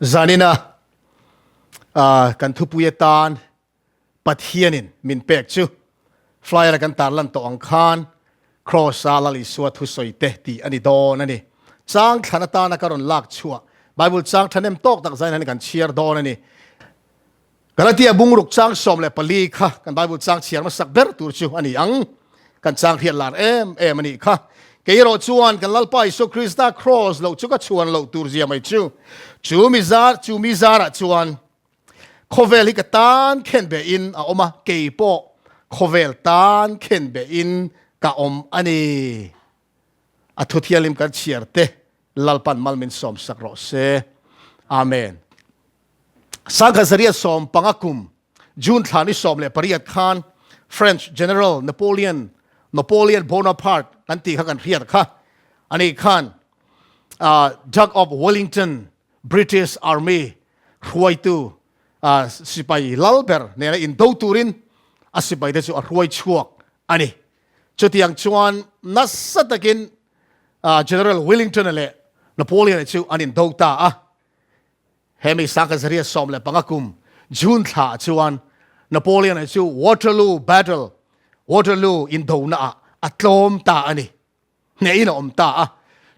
Zanina kan thupui atan Pathianin min pek chu flyer a kan tarlan tawh ang khan Kraws-a Lal Isua thusawi te tih a ni dawn a ni. Chang thlan atana ka rawn lak chhuah Bible chang thahnem tawk tak zain hian kan chhiar dawn a ni. Galatia bungruk chang 14 kha kan Bible chang chhiar hmasak ber tur chu a ni ang. Kan chang hriat lar em em a nih kha. Kei erawh chuan kan Lalpa Isua Krista Kraws loh chu ka chhuan loh tur zia mai chu. Chu mi zar chu mi zarah chuan khawvel hi ka tan khen be in a awm a, kei pawh khawvel tan khen be in ka awm a ni. A thu thianghlim kan chhiar te Lalpan mal min sawmsak rawh se. Amen. Sangha zaria 15 kum June thla ni 18 khan French General Napoleon Napoleon Bonaparte kan tih kha kan hriat kha. Ani khan Duke of Wellington British Army hruaitu sipai lal ber nena indo turin a sipaite chu a hruai chhuak a ni. Chutiang chuan nasa takin General Wellington-a leh Napoleon-a chu an indo ta a. Hemi 1915 kum June thla chuan Napoleon-a chu Waterloo Battle, Waterloo indonaah a tlawm ta a ni. Hnehin a awm ta a.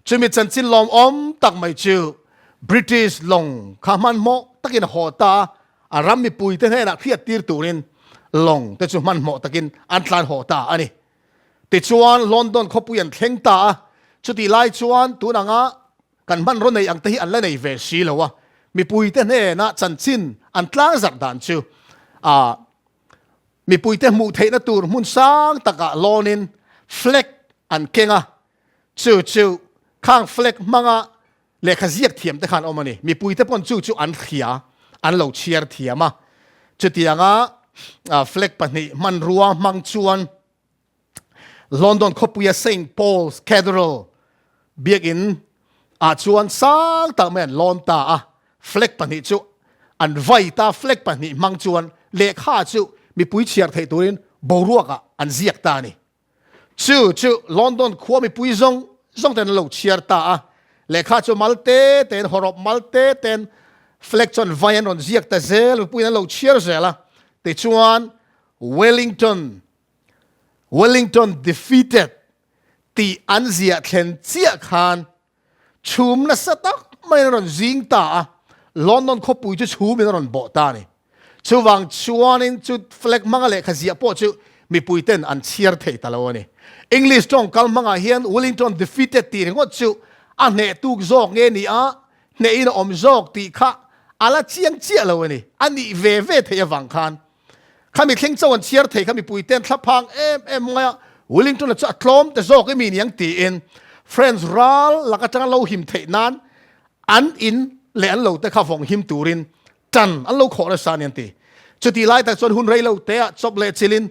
Chumi chanchin lawmawm tak mai chu British lawng kha hmanhmawh takin a haw ta a, a ram mipuite hnenah hriattir turin lawng te chu hmanhmawh takin an tlan haw ta a ni. Tichuan London khawpui an thleng ta a, chutih lai chuan tun anga Kan hmanraw nei ang te hi an la nei ve si lo a, mipuite hnena chanchin an tlang zarh dan chu a mipuite hmuh theihna tur hmun sang takah lawnin flag an keng a, chu chu khang flag hmanga lehkha ziak thiam te khan awm a ni. Mipuite pawn chu chu an hria, an lo chhiar thiam a, chutianga flag pahnih hmanrua hmang chuan London khawpuia Saint Paul's Cathedral biakinn ah chuan sang tak mai an lawn ta a, flag pahnih chu an vai ta, flag pahnih hmang chuan lehkha chu mipui chhiar theih turin boruak ah an ziak ta a ni. Chu chu London khua mipui zawng zawng ten an lo chhiar ta a, lehkha chu mal te ten hawrawp mal te ten flag chuan vai an rawn ziak ta zel, mipuiin an lo chhiar zel a, tichuan Wellington Wellington defeated tih an ziah thlen chiah khan chhum nasa tak maiin a rawn zing ta a, London khawpui chu chhumin a rawn bawh ta a ni. Chuvang chuanin chu flag hmanga lehkha ziah pawh chu mipuiten an chhiar thei ta lo a ni. English tawng kal hmangah hian Wellington defeated tih ringawt chu a hneh tuk zawk nge ni a, hnehin a awm zawk tih kha a la chiang chiah lo a ni. A nih ve ve theih avang khan Khami thleng chauh an chhiar thei kha mipuiten thlaphang em em mai a, Wellington-a chu a tlawm te zawk emi niang tiin French ral lak atanga lo him theih nan an in leh an lo te kha vawng him turin tan an lo khawh nasa a ni an ti. Chutih lai tak chuan hun rei lo te ah chawp leh chilin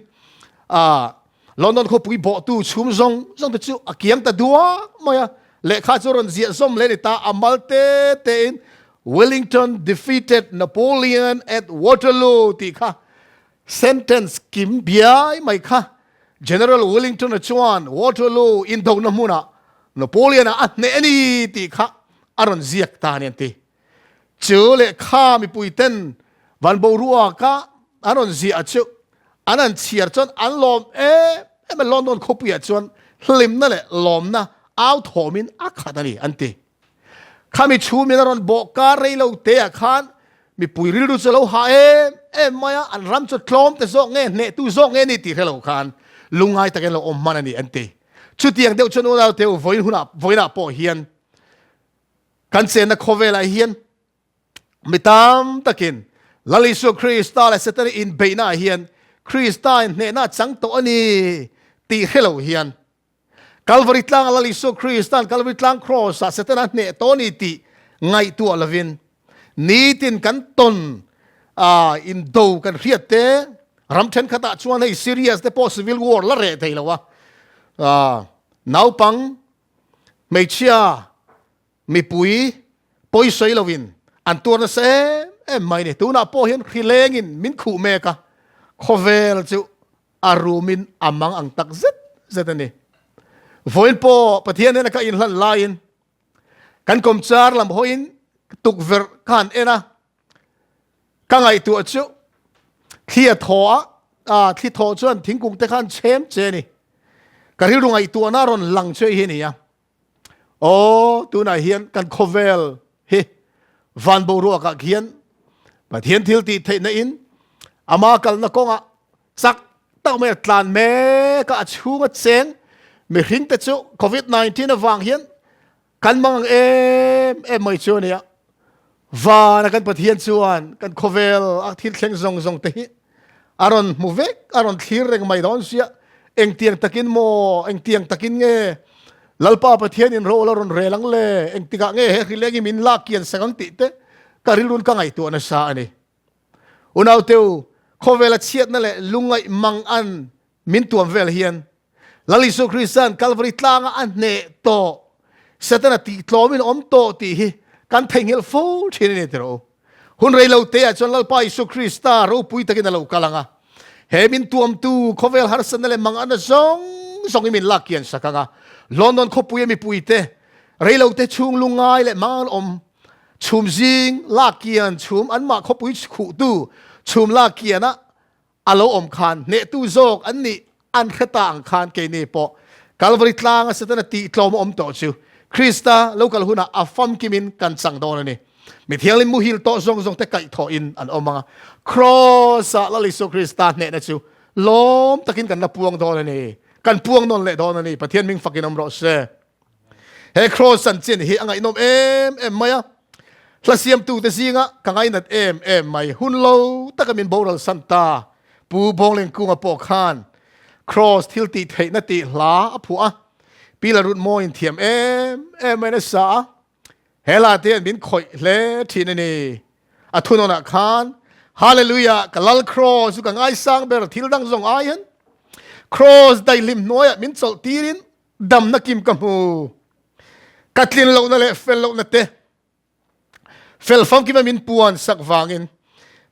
London khawpui bawhtu chhum zawng zawng te chu a kiang ta duak mai a, lehkha chu rawn ziah zawm leh a ni ta, a mal te tein Wellington defeated Napoleon at Waterloo tih kha sentence kim biai mai kha General Wellington-a chuan Waterloo indona hmunah Napoleon-a a hneh a ni tih kha a rawn ziak ta a ni an ti. Chu lehkha mipuiten van boruaka an rawn ziah chu an han chhiar chuan an lawm em em a, London khawpuiah chuan hlimna leh lawmna au thawmin a khat a ni an ti. Khami chhumin a rawn bawh kar rei lo te ah khan mipui rilru chu lo hah em em mai a, an ram chu tlawm te zawk nge hnehtu zawk nge ni tih hre lo khan lungngai takin lo awm hman a ni an ti. Chutiang deuh chuan unau te u vawiin hunah vawiinah pawh hian kan chenna khawvelah hian Mi tam takin Lal Isua Krista leh Setana inbeihnaah hian Krista in hnehna a chang tawh a ni tih hre lo hian Kalvari tlanga Lal Isua Krista'n Kalvari tlang kraws-ah Setana a hneh tawh a ni tih ngaihtuah lovin nitin kan tawn a indo kan hriat te ram thenkhatah chuan hei Syria te pawh civil war la reh thei lo a naupang hmeichhia Mipui pawi sawi loin an tuar nasa em em mai ni. Tunah pawh hian hri lengin min khuh mek a, khawvel chu a rumin a mang ang tak zet zet a ni. Vawiin pawh Pathian hnena ka inhlan laiin kan kawmchar lam hawiin Tukverh ka han en a, ka ngaihtuah chu thli a thaw a, ah thli thaw chuan thingkung te kha an chhem che a ni. Ka rilru ngaihtuahna a rawn lang chu hei hi a ni a. Aw, tunah hian kan khawvel hi van boruakah khian Pathian thil tih theihna in ama kalna kawngah chak tak mai a tlan mek a, a chhunga cheng mihring te chu COVID-19 avang hian Kan mang ang em em mai chu a nia. Vana kan Pathian chuan kan khawvel a thil thleng zawng zawng te hi a rawn hmu vek, a rawn thlir reng mai dawn sia. Engtiang takin maw, engtiang takin nge Lalpa Pathian in ro la rawn rel ang le, engtikah nge he hrileng hi min lak kian sak ang tih te ka rilrun ka ngaihtuah nasa a ni. Unauteu, khawvela chhiatna leh lungngaih mang an min tuam vel hian Lal Isua Krista'n Kalvari tlanga a hneh tawh, Setana tihtlawmin awm tawh tih hi kan theihnghilh fo thin a ni tiraw u. Hun rei lo teah chuan Lalpa Isua Krista ropui takin a lo kal ang a, he min tuamtu khawvel harsatna leh manganna zawng zawng hi min lak kian sak ang a, London khawpuia mipuite rei lo te chhung lungngai leh mangan awm chhum zing lak kian chhum anmah khawpui khuhtu chhum lak kianah a lo awm khan hnehtu zawk an nih an hre ta ang khan keini pawh Kalvari tlanga Setana tihtlawm a awm tawh chu Krista lo kal hunah a famkimin kan chang dawn a ni. Mi thianghlim muhil tawh zawng zawng te kaihthawhin an awm ang a, Kraws-ah Lal Isua Krista hnehna chu lawm takin kan la puang dawn a ni. Kan puang nawn leh dawn a ni. Pathian hming fakin awm rawh se. He Kraws chanchin hi a ngaihnawm em em mai a, hla siamtute zinga ka ngainat em em mai. Hun lo taka min boral san ta Pu Bawnglengkunga pawh khan Kraws thil tih theihna tih hla a phuah a, Pi Larutmawiin thiam em em maiin a sa a, he hla te hian min khawih hle thin a ni. A thunawnah khan, Hallelujah, ka Lal Kraws chu ka ngaisang ber thil dang zawng ai hian Kraws daihlim hnuaiah min chawlh tirin Damna kim ka hmu. Ka tlin lohna leh fel lohna te fel famkima min puan sak vangin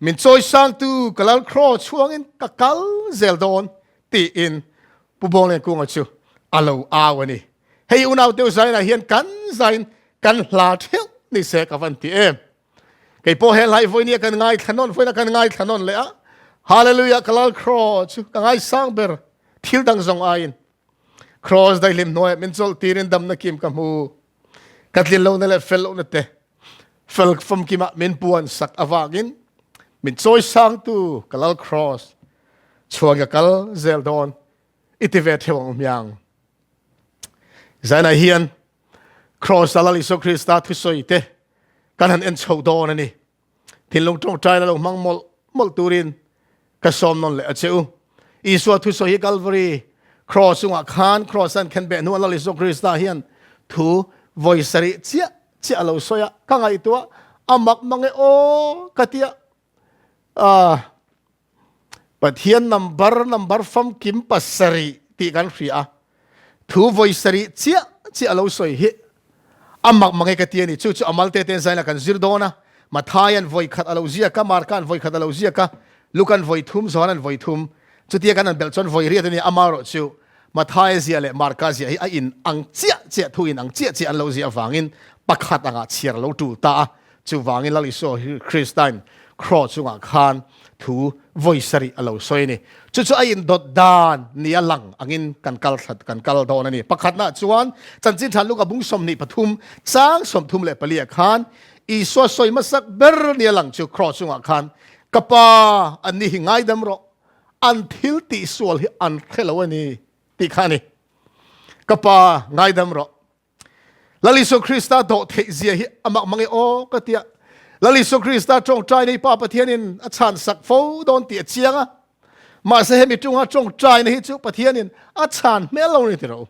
min chawi sangtu ka lal kraw chhuangin ka kal zel dawn tiin Pu Bawnglengkunga chu a lo au a ni. Hei unau deuh zainah hian kan zain kan hla theuh ni se ka van ti em. Kei pawh he hlai vawinia kan ngaithla nawn vawiina kan ngaithla nawn leh a. Hallelujah ka lal kraw chu ka ngaisang ber thil dang zawng aiin. Cross daihlim hnuaiah min chawlh tirin damna kim ka hmu. Ka tlin lohna leh fel lohna te fel famkimah min puan sak avangin min chawi sangtu ka lal cross chuan ka kal zel dawn i ti ve theu ang hmiang. Zainah hian cross a Lal Isua Krista thusawi te kan han en chho dawn a ni. Thinlung tawngtai la lo hmang mawlh mawlh turin ka sawm nawn leh a che u. Isua thusawi hi Calvary cross chungah khan cross an khen beh hnuah Lal Isua Krista hian thu vawi sarih chiah chiah a lo sawi a, ka ngaihtuah a mak mang e aw ka tia. Ah, Pathian number number famkim pasarih tih kan hria a, thu vawi sarih chiah chiah a lo sawi hi a mak mange ka ti a ni. Chu chu a malte ten zaina kan zir dawn a, Mathaian vawi khat a lo ziak a, Markan vawi khat a lo ziak a, Lukan vawi thum, Johanan vawi thum. Chutia kan han belh chuan vawi riat a ni, amaherawh chu Mathaia ziah leh Marka ziah hi a in ang chiah chiah, thu in ang chiah chiah an lo ziah avangin pakhat angah chhiar a lo tul ta a. Chuvangin Lal Isua Kristain kraw chungah khan thu vawi sarih a lo sawi a ni. Chu chu a indawt dan nia lang angin kan kal thlat kan kal dawn a ni. Pakhatnaah chuan Chanchin Tha Luka bung 23 chang 34 khan Isua sawi hmasak ber nia lang chu kraw chungah khan, Ka Pa, anni hi ngaidam rawh, an thil tihsual hi an hre lo a ni tih kha a ni. Ka Pa, ngaidam rawh. Lal Isua Krista dawh theih zia hi a mak mang e aw ka tia. Lal Isua Krista tawngtai nei Pa Pathianin a chhan sak fo dawn tih a chiang a. Mahse hemi tunga tawngtaina hi chu Pathianin a chhan hmel lo ni ti ro.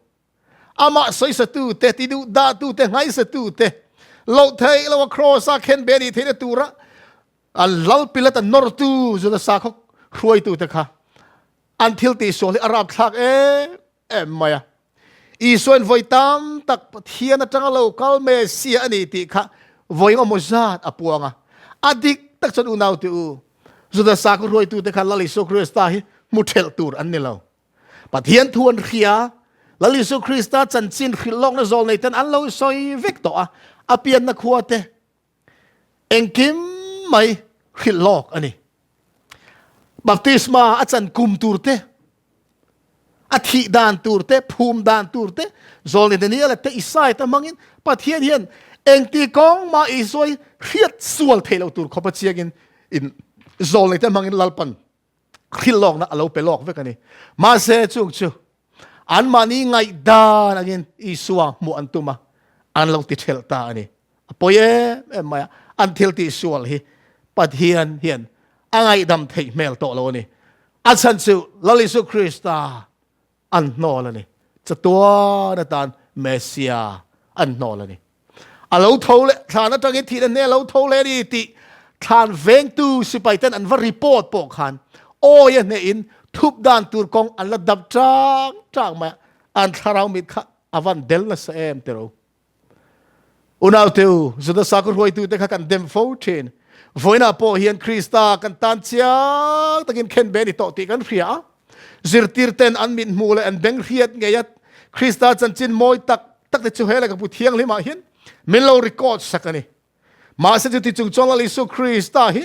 Amah sawisatu te, ti duh dah tu te, nghaisatu te, loh theih lo a cross a khen be nih theihna tura a lal pilat a nawrtu Juda sakhaw hruaitu te kha an thil tihsual hi a rapthlak em em mai a. Isuain vawi tam tak Pathian atanga lo kal Messiah a ni tih kha vawi engemaw zat a puang a. A dik tak chuan unau te u, Juda sakhaw hruaitute kha Lal Isua Krista hi hmu thelh tur an ni lo. Pathian thu an hria, Lal Isua Krista chanchin hrilh lawkna zawl nei ten an lo sawi vek tawh a, a pianna khua te. Engkim mai hrilh lawk a ni. Baptisma a chan kum tur te, a thih dan tur te, phum dan tur te, Zawlni Daniela te, Isaia te hmangin Pathian hian engti kawng mah Isua hi hriat sual theih loh tur khawp a chiangin in zawlni te hmangin Lalpan hrilh lawkna a lo pe lawk vek a ni. Mahse chung chu anmahni ngaihdan angin Isua hmuh an tum a, an lo ti thelh ta a ni. A pawi em em mai a, an thil tih sual hi Pathian hian a ngaihdam theih hmel tawh lo a ni. A chhan chu Lal Isu Krista an hnawl a ni. Chatuan atan Messia an hnawl a ni. A lo tho leh thlan atangin thihna hne a lo tho leh a ni tih thlan vengtu sipai ten an va report pawh khan awi a hnehin thup dan tur kawng an la dap tang tang mai a, an thlarau mit kha a van del nasa em tiro. Unauteu, Juda sakhaw hruaitute kha kan dem fo thin. Vawiinah pawh hian Krista kan tan chiang takin khen be a ni tawh tih kan hria a. Zirtirten an mit hmuh leh an beng hriat ngei a, Krista chanchin mawi tak tak te chu he lehkhabu thianghlimah hian min lo record sak a ni. Mahse chuti chung chuan Lal Isu Krista hi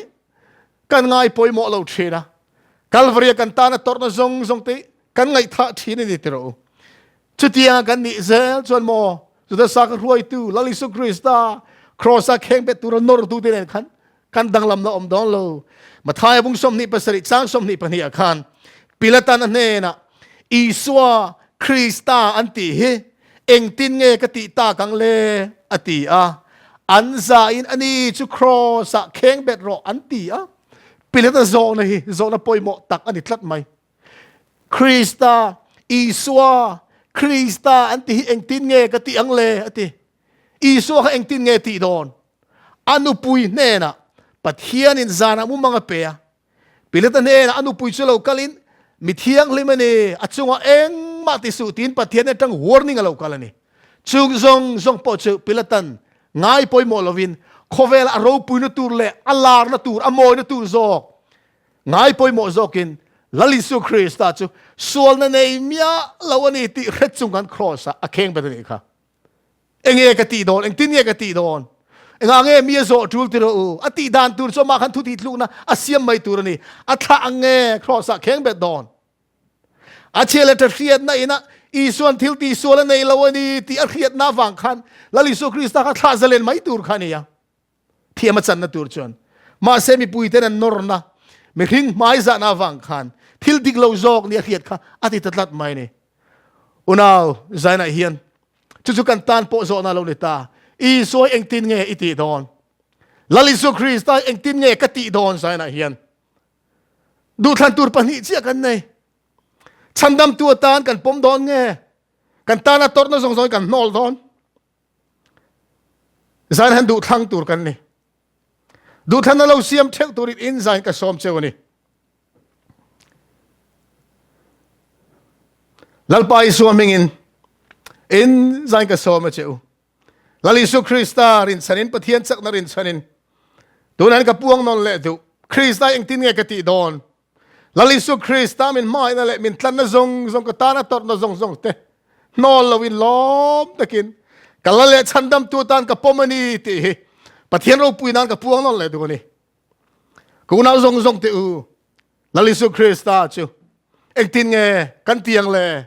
kan ngai pawimawh lo thin a. Kalvaria kan tana tawrhna zawng zawng te kan ngaihthah thin a ni ti rawh u. Chutianga kan nih zel chuan maw Juda sakhaw hruaitu Lal Isu Krista Kross-a khengbet tura nawrtute nen khan kan danglamna awm dawn lo. Mathaia bung 27 chang 22 ah khan Pilatan a hnenah Isua Krista an tih hi engtin nge ka tih tak ang le? a ti a. An zain ani chu Kross-ah khengbet rawh an ti a. Pilata zawhna hi zawhna pawimawh tak a ni tlat mai. Krista, Isua, Krista an ti hi engtin nge ka tih ang le? a ti. Isua kha engtin nge tih dawn? A nupui hnenah Pathianin zanah mumang a pe a. Pilata hnenah a nupui chu lo kalin, Mi thianghlim a ni, a chungah engmah ti suh tiin Pathian atang warning a lo kal a ni. Chung zawng zawng pawh chu Pilatan ngai pawimawh lovin khawvela a ropuina tur leh a larna tur, a mawina tur zawk Ngai pawimawh zawkin Lal Isu Krista chu sualna nei miah lo a ni tih hret chung khan Kraws ah a kheng bet a nih kha. Enge ka tih dawn? Engtin nge ka tih dawn? Engah nge mi a zawh tul ti rawh u? A tih dan tur chu amah khan thu tih tlukna a siam mai tur a ni. A thlah ang nge Kraws ah kheng bet dawn? A chhia leh tha hriatna ina Isuan thil tih sual a nei lo a ni tih a hriatna avang khan Lal Isu Krista kha thlah zalen mai tur kha a ni a. Thiam a channa tur chuan mahse mipuiten an nawrna mihring hmaizahna avang khan thil dik lo zawk ni a hriat kha a ti ta tlat mai ni. Unau Zainah hian chu chu kan tan pawh zawhna lo ni ta. Isua engtin nge i tih dawn? Lal Isu Krista engtin nge ka tih dawn Zainah hian duhthlan tur pahnih chiah kan nei. Chhandamtu atan kan pawm dawn nge? Kan tana tawrhna zawng zawng kan hnawl dawn? Zan han duh thlang tur kan ni. Duhthlanna lo siam theuh turin in zain ka sawm cheu a ni. Lalpa Isua hmingin in zain ka sawm a che u. Lal Isu Krista rinchhanin Pathian chakna rinchhanin tunan ka puang nawn leh duh. Krista engtin nge ka tih dawn? Lal Isu Krista min hmangaihna leh min tlanna zawng zawng ka tana tawrhna zawng zawng te hnawl loin lawm takin ka la leh chhandamtu tan ka pawm a ni tih hi Pathian ropui nan ka puang nawn leh duh a ni. Ka unau zawng zawng te u, Lal Isu Krista chu engtin nge kan tiang le?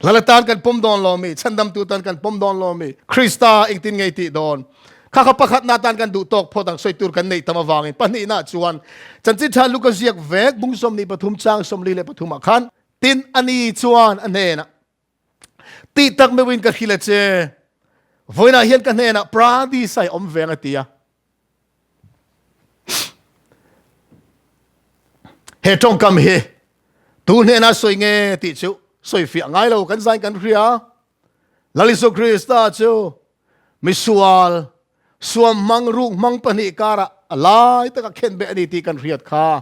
Lal atan kan pawm dawn lo mi? Chhandamtu tan kan pawm dawn lo mi? Krista engtin nge i tih dawn? Kha kha pakhatna atan kan duh tawk phawt ang sawi tur kan neih tam avangin pahnihna chuan Chanchin Tha Luka ziak vek bung 23 chang 43 ah khan tin ani chuan a hnenah tih tak meuhin ka hrilh a che vawiinah hian ka hnenah Paradis-a i awm veng a ti a. He tawngkam hi tu hnena sawi nge tih chu sawi fiah ngai lo kan zain kan hria. Lal Isu Krista chu misual suam hmang ruk hmang pahnih karah a lai taka khen beh a ni tih kan hriat kha.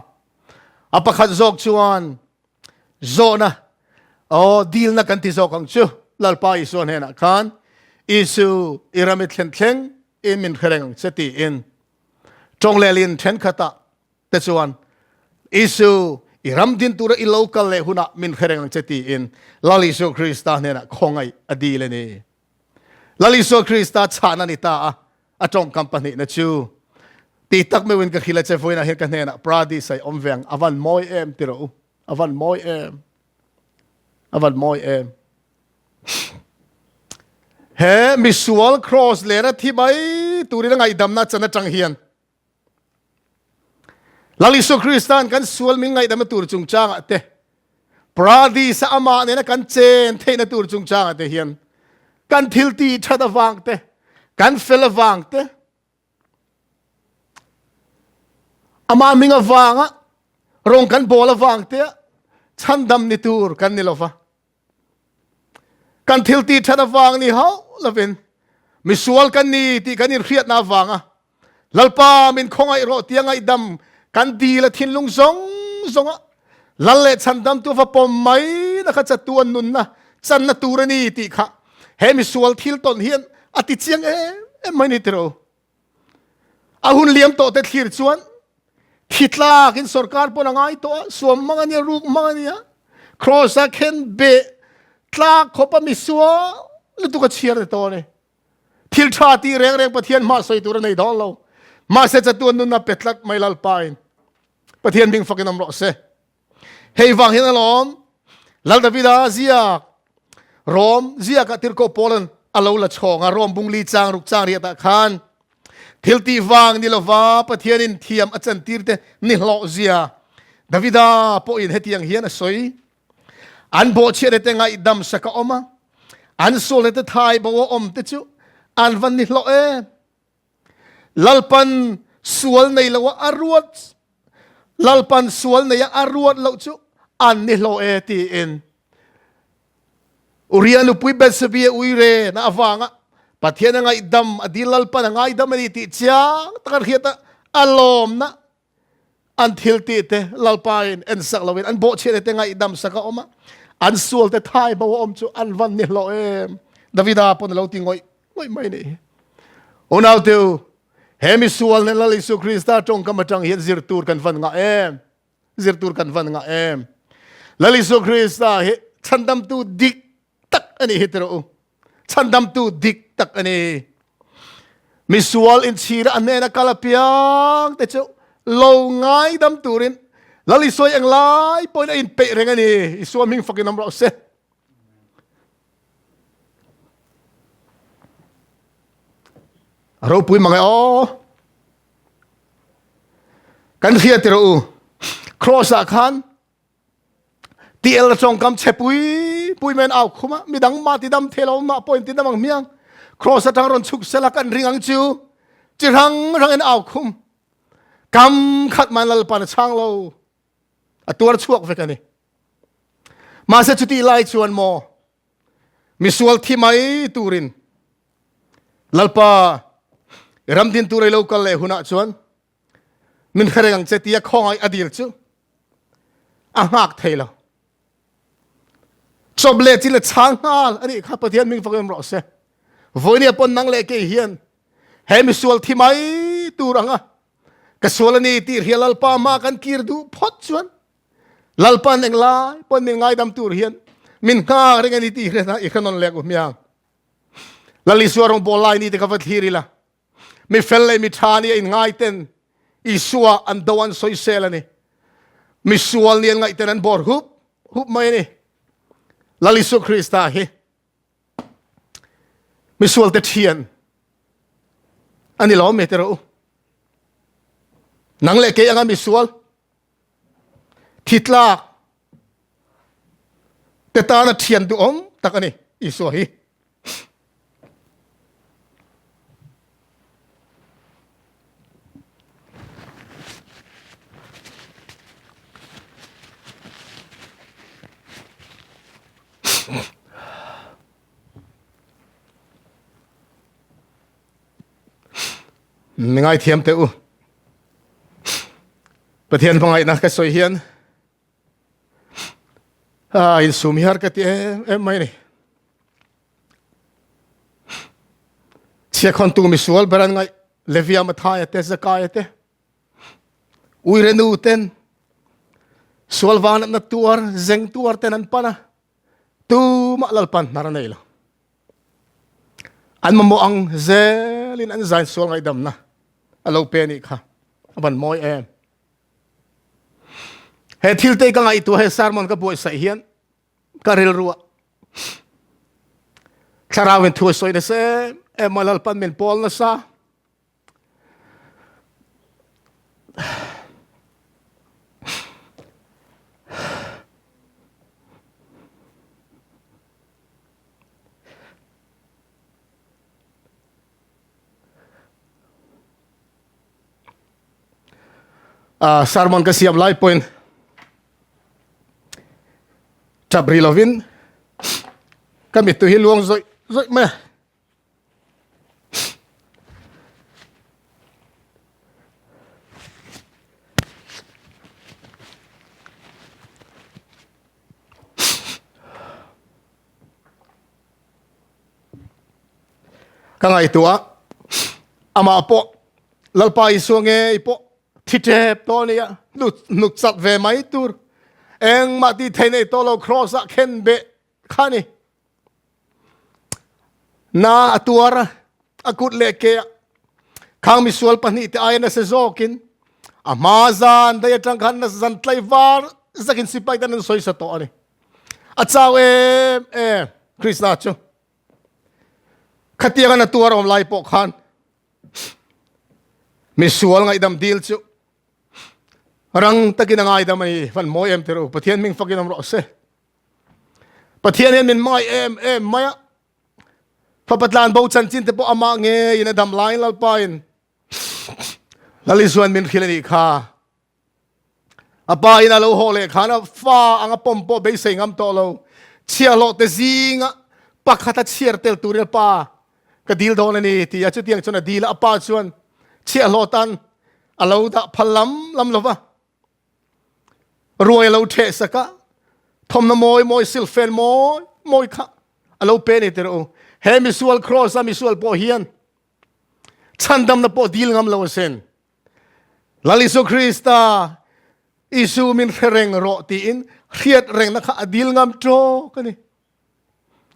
A pakhat zawk chuan zawhna aw dilna kan ti zawk ang chu Lalpa Isua hnenah khan Isu i ram i thlen thleng in min hre reng ang che tiin tawng lelin thenkhatah te chuan Isu i ram din tura i lo kal leh hunah min hre reng ang che tiin Lal Isu Krista hnenah khawngaih a dil a ni. Lal Isua Krista chhahna ni ta a, a tawngkam pahnihna chu. Ti tak meuhin ka hrilh a che vawiinah hian ka hnenah Paradis a i awm ve ang, a van mawi em ti rawh u, a van mawi em, a van mawi em. He misual cross lera thi mai turin a ngaihdamna chan atang hian Lal Isua Kristan kan sual min ngaihdamna tur chungchangah te Paradis a amah nena kan chen theihna tur chungchangah te hian kan thil ti that avang te kan fel avang te Amah hming avanga rawng kan bawl avang te chhandam ni tur kan ni lova. Kan thil ti that avang ni hauh lovin misual kan ni tih kan inhriatna avanga Lalpa min khawngaih rawh tia ngaihdam kan dil a thinlung zawng zawnga Lal leh chhandamtu va pawm mai na kha chatuan nunna channa tur a ni tih kha he misual thil tawn hian a ti chiang em em mai ni tiro. A hun liam tawh te thlir chuan thi tlakin sorkar pawn a ngai tawh a, suam mang a nia, ruk mang a nia, cross a khen beh tlak khawp a misual lutuk a chhiar ta tawh a ni. Thil tha tih reng reng Pathian hmah sawi tur a nei dawn lo. Mahse chatuan nunna pe tlat mai Lalpa in. Pathian hming fakin awm rawh se. Hei vang hian alawm Lal Davida ziak Rom ziakah tirhkoh Paulan a lo la chhawng a, Rom bung li chang ruk chang riatah khan thil tih vang ni lova Pathianin thiam a chantir te ni hlawh zia Davida pawhin hetiang hian a sawi. An bawhchhiat te ngaihdam sak a awm a, an sual te thai bo a awm te chu an van ni hlawh em. Lalpan sual nei lo a ruat Lalpan sual nei a a ruat loh chu an ni hlawh e tiin Uria nupui Bethsabia uire na avanga Pathian a ngaihdam a dil Lalpan a ngaidam a ni tih chiang taka hriat a a lawmna an thil tih te Lalpa in en sak loin an bawhchhiat te ngaihdam sak a awm a an sual te thai bo a awm chu an van ni hlawh em Davida pawn a lo ti ngawih ngawih mai ni unau teu he mi sual nen Lal Isu Krista tawngkam atang hian zir tur kan van ngah em zir tur kan van ngah em Lal Isu Krista hi chhandamtu dik tak ani hi tiro u chhandamtu dik tak ani misual inchhira a hnena kal apiang te chu lo ngaidam turin Lal Isua eng lai pawhin a inpeih reng ani Isua hming fakin awm rawh se ropui mange aw kan hria tiro u cross ah khan TL tawngkam chhe pui pui men au khum a midang ma ti dam thei lo ma pawhin ti dam ang hmiang cross atang rawn chhuk sela kan ring ang chu chi rang rang in au khum kam khat man lalpan a chang lo a tuar chhuak vek ani mahse chuti lai chuan maw misual thi mai turin lalpa ramdin tur ei lo kal leh hunah chuan min hre reng ang che tia khawngaih a dil chu a nghak thei lo chawp leh chi le chang nghal ani kha pathian ming fak em rawh se voinia pon nang leh kei hian he misual thi mai tur anga ka sual ani ti hria lalpa ma kan kir du phot chuan lalpan englai pon min ngaidam tur hian min nghak reng ani ti hria na i khanon lek u miang lal isua rong bol lai ni te ka va thlir ila Mi fel leh mi ṭha nih a inngai ten Isua an do an sawisel a ni. Mi sual nih an ngaih ten an bawr hup hup mai a ni. Lal Isu Krista hi mi sualte ṭhian a ni lo mi te rawh u. Nang leh kei anga mi sual thi tlak te tana ṭhian duhawm tak a ni Isua hi. Mi ngaithiam teh u. Pathian hmangaihna ka sawi hian a insum hi har ka ti em em mai ni. Chhiakhawntu misual ber an ngaih Levia Mathaia te Zakaia te Uirenu ten sual vang natna tuar zeng tuar ten an pan a tumah lalpan hnar a nei lo. An mamawh ang zelin an zain sual ngaihdamna a lo pe nih kha. A van mawi em. He thil te ka ngaihtuah he sermon ka buaitsaih hian ka rilru ah thlarau in thu a sawi nasa em em a Lalpan min pawl nasa. Uh, sermon ka siam lai point tap ri lovin ka mittu hi luang zawih zawih mai a. Ka ngaihtuah amah pawh Lalpa Isua ngei pawh thi tep tawh a nia, hnuk chat ve mai tur engmah tih theih nei tawh lo kraws ah khen beh kha a ni. Na a tuar a, a kut leh ke ah khang misual pahnihte aia nasa zawkin a hma zan daih atang khan nasa zan tlaivar zakin sipai ten an sawi sa tawh a ni. A chau em em Krishna chu. Khatianga na tuar awm lai pawh khan misual ngaihdam dil chu rang takin a ngaidam a ni. Van mawi em tir u. Pathian hming fakin awm rawh se. Pathian hian min hmangaih em em mai a. Fapa tlan bo chanchin te pawh amah ngeiin a dam laiin Lalpa in Lal Isuan min hrilh a nih kha. A pa in a lo haw leh khan a fa anga pawm pawh beisei ngam tawh lo. Chhiahhlawh te zinga pakhat a chhiar tel turin a pa ka dil dawn a ni ti a chutiang chuan a dil a, a pa chuan chhiahhlawh tan a lo dah phal lam lam lo va. Ruai a lo ṭheh sak a, thawmhnaw mawi mawi silhfen mawi mawi kha a lo pe ni tirh u. He misual cross a misual pawh hian chhandamna pawh dil ngam lo asin. Lal Isu Krista, Isu min hre reng rawh tiin hriat rengna kha a dil ngam ṭawk a ni.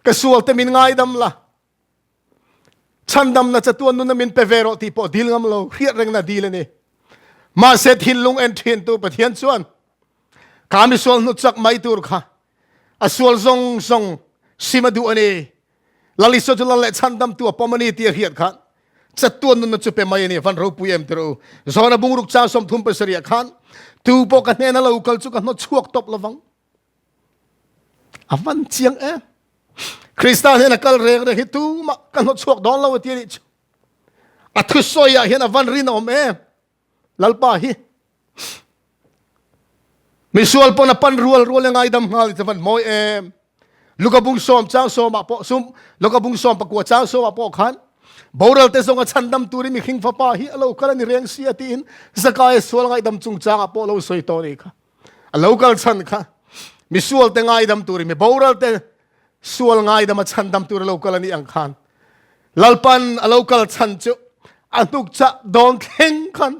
Ka sual te min ngaidam la, chhandamna chatuan nuna min pe ve rawh tih pawh dil ngam lo, hriat rengna dil a ni. Mahse thinlung en ṭhintu Pathian chuan kha misual hnu chak mai tur kha a sual zawng zawng sim a duh a ni. Lal Isua chu lal leh chhandamtu a pawm a ni tih a hriat khan chatuan nunna chu pe mai a ni. Van ropui em tirh u. Johana bungruk chang 37 ah khan tu pawh ka hnena lo kal chu ka hnawt chhuak tawp lovang. A van chiang em. Krista hnena kal reng reng hi tumah ka hnawt chhuak dawn lo a ti a nih chu. A thusawi ah hian a van rinawm em. Lalpa hi misual pawn a pan rual rual e ngaidam nghal i van mawi em. Luka bung sawm chang sawmah pawh sum Luka bung sawm pakua chang sawmah pawh khan boral te zawng a chhandam turin mihring fapa hi a lo kal a ni reng si a tiin Zakaia sual ngaihdam chungchangah pawh lo sawi tawh a nih kha. A lo kal chhan kha misual te ngaidam turin mi boral te sual ngaidam a chhandam tur a lo kal a nih ang khan Lalpan a lo kal chhan chu a hnuk chah dawn thleng khan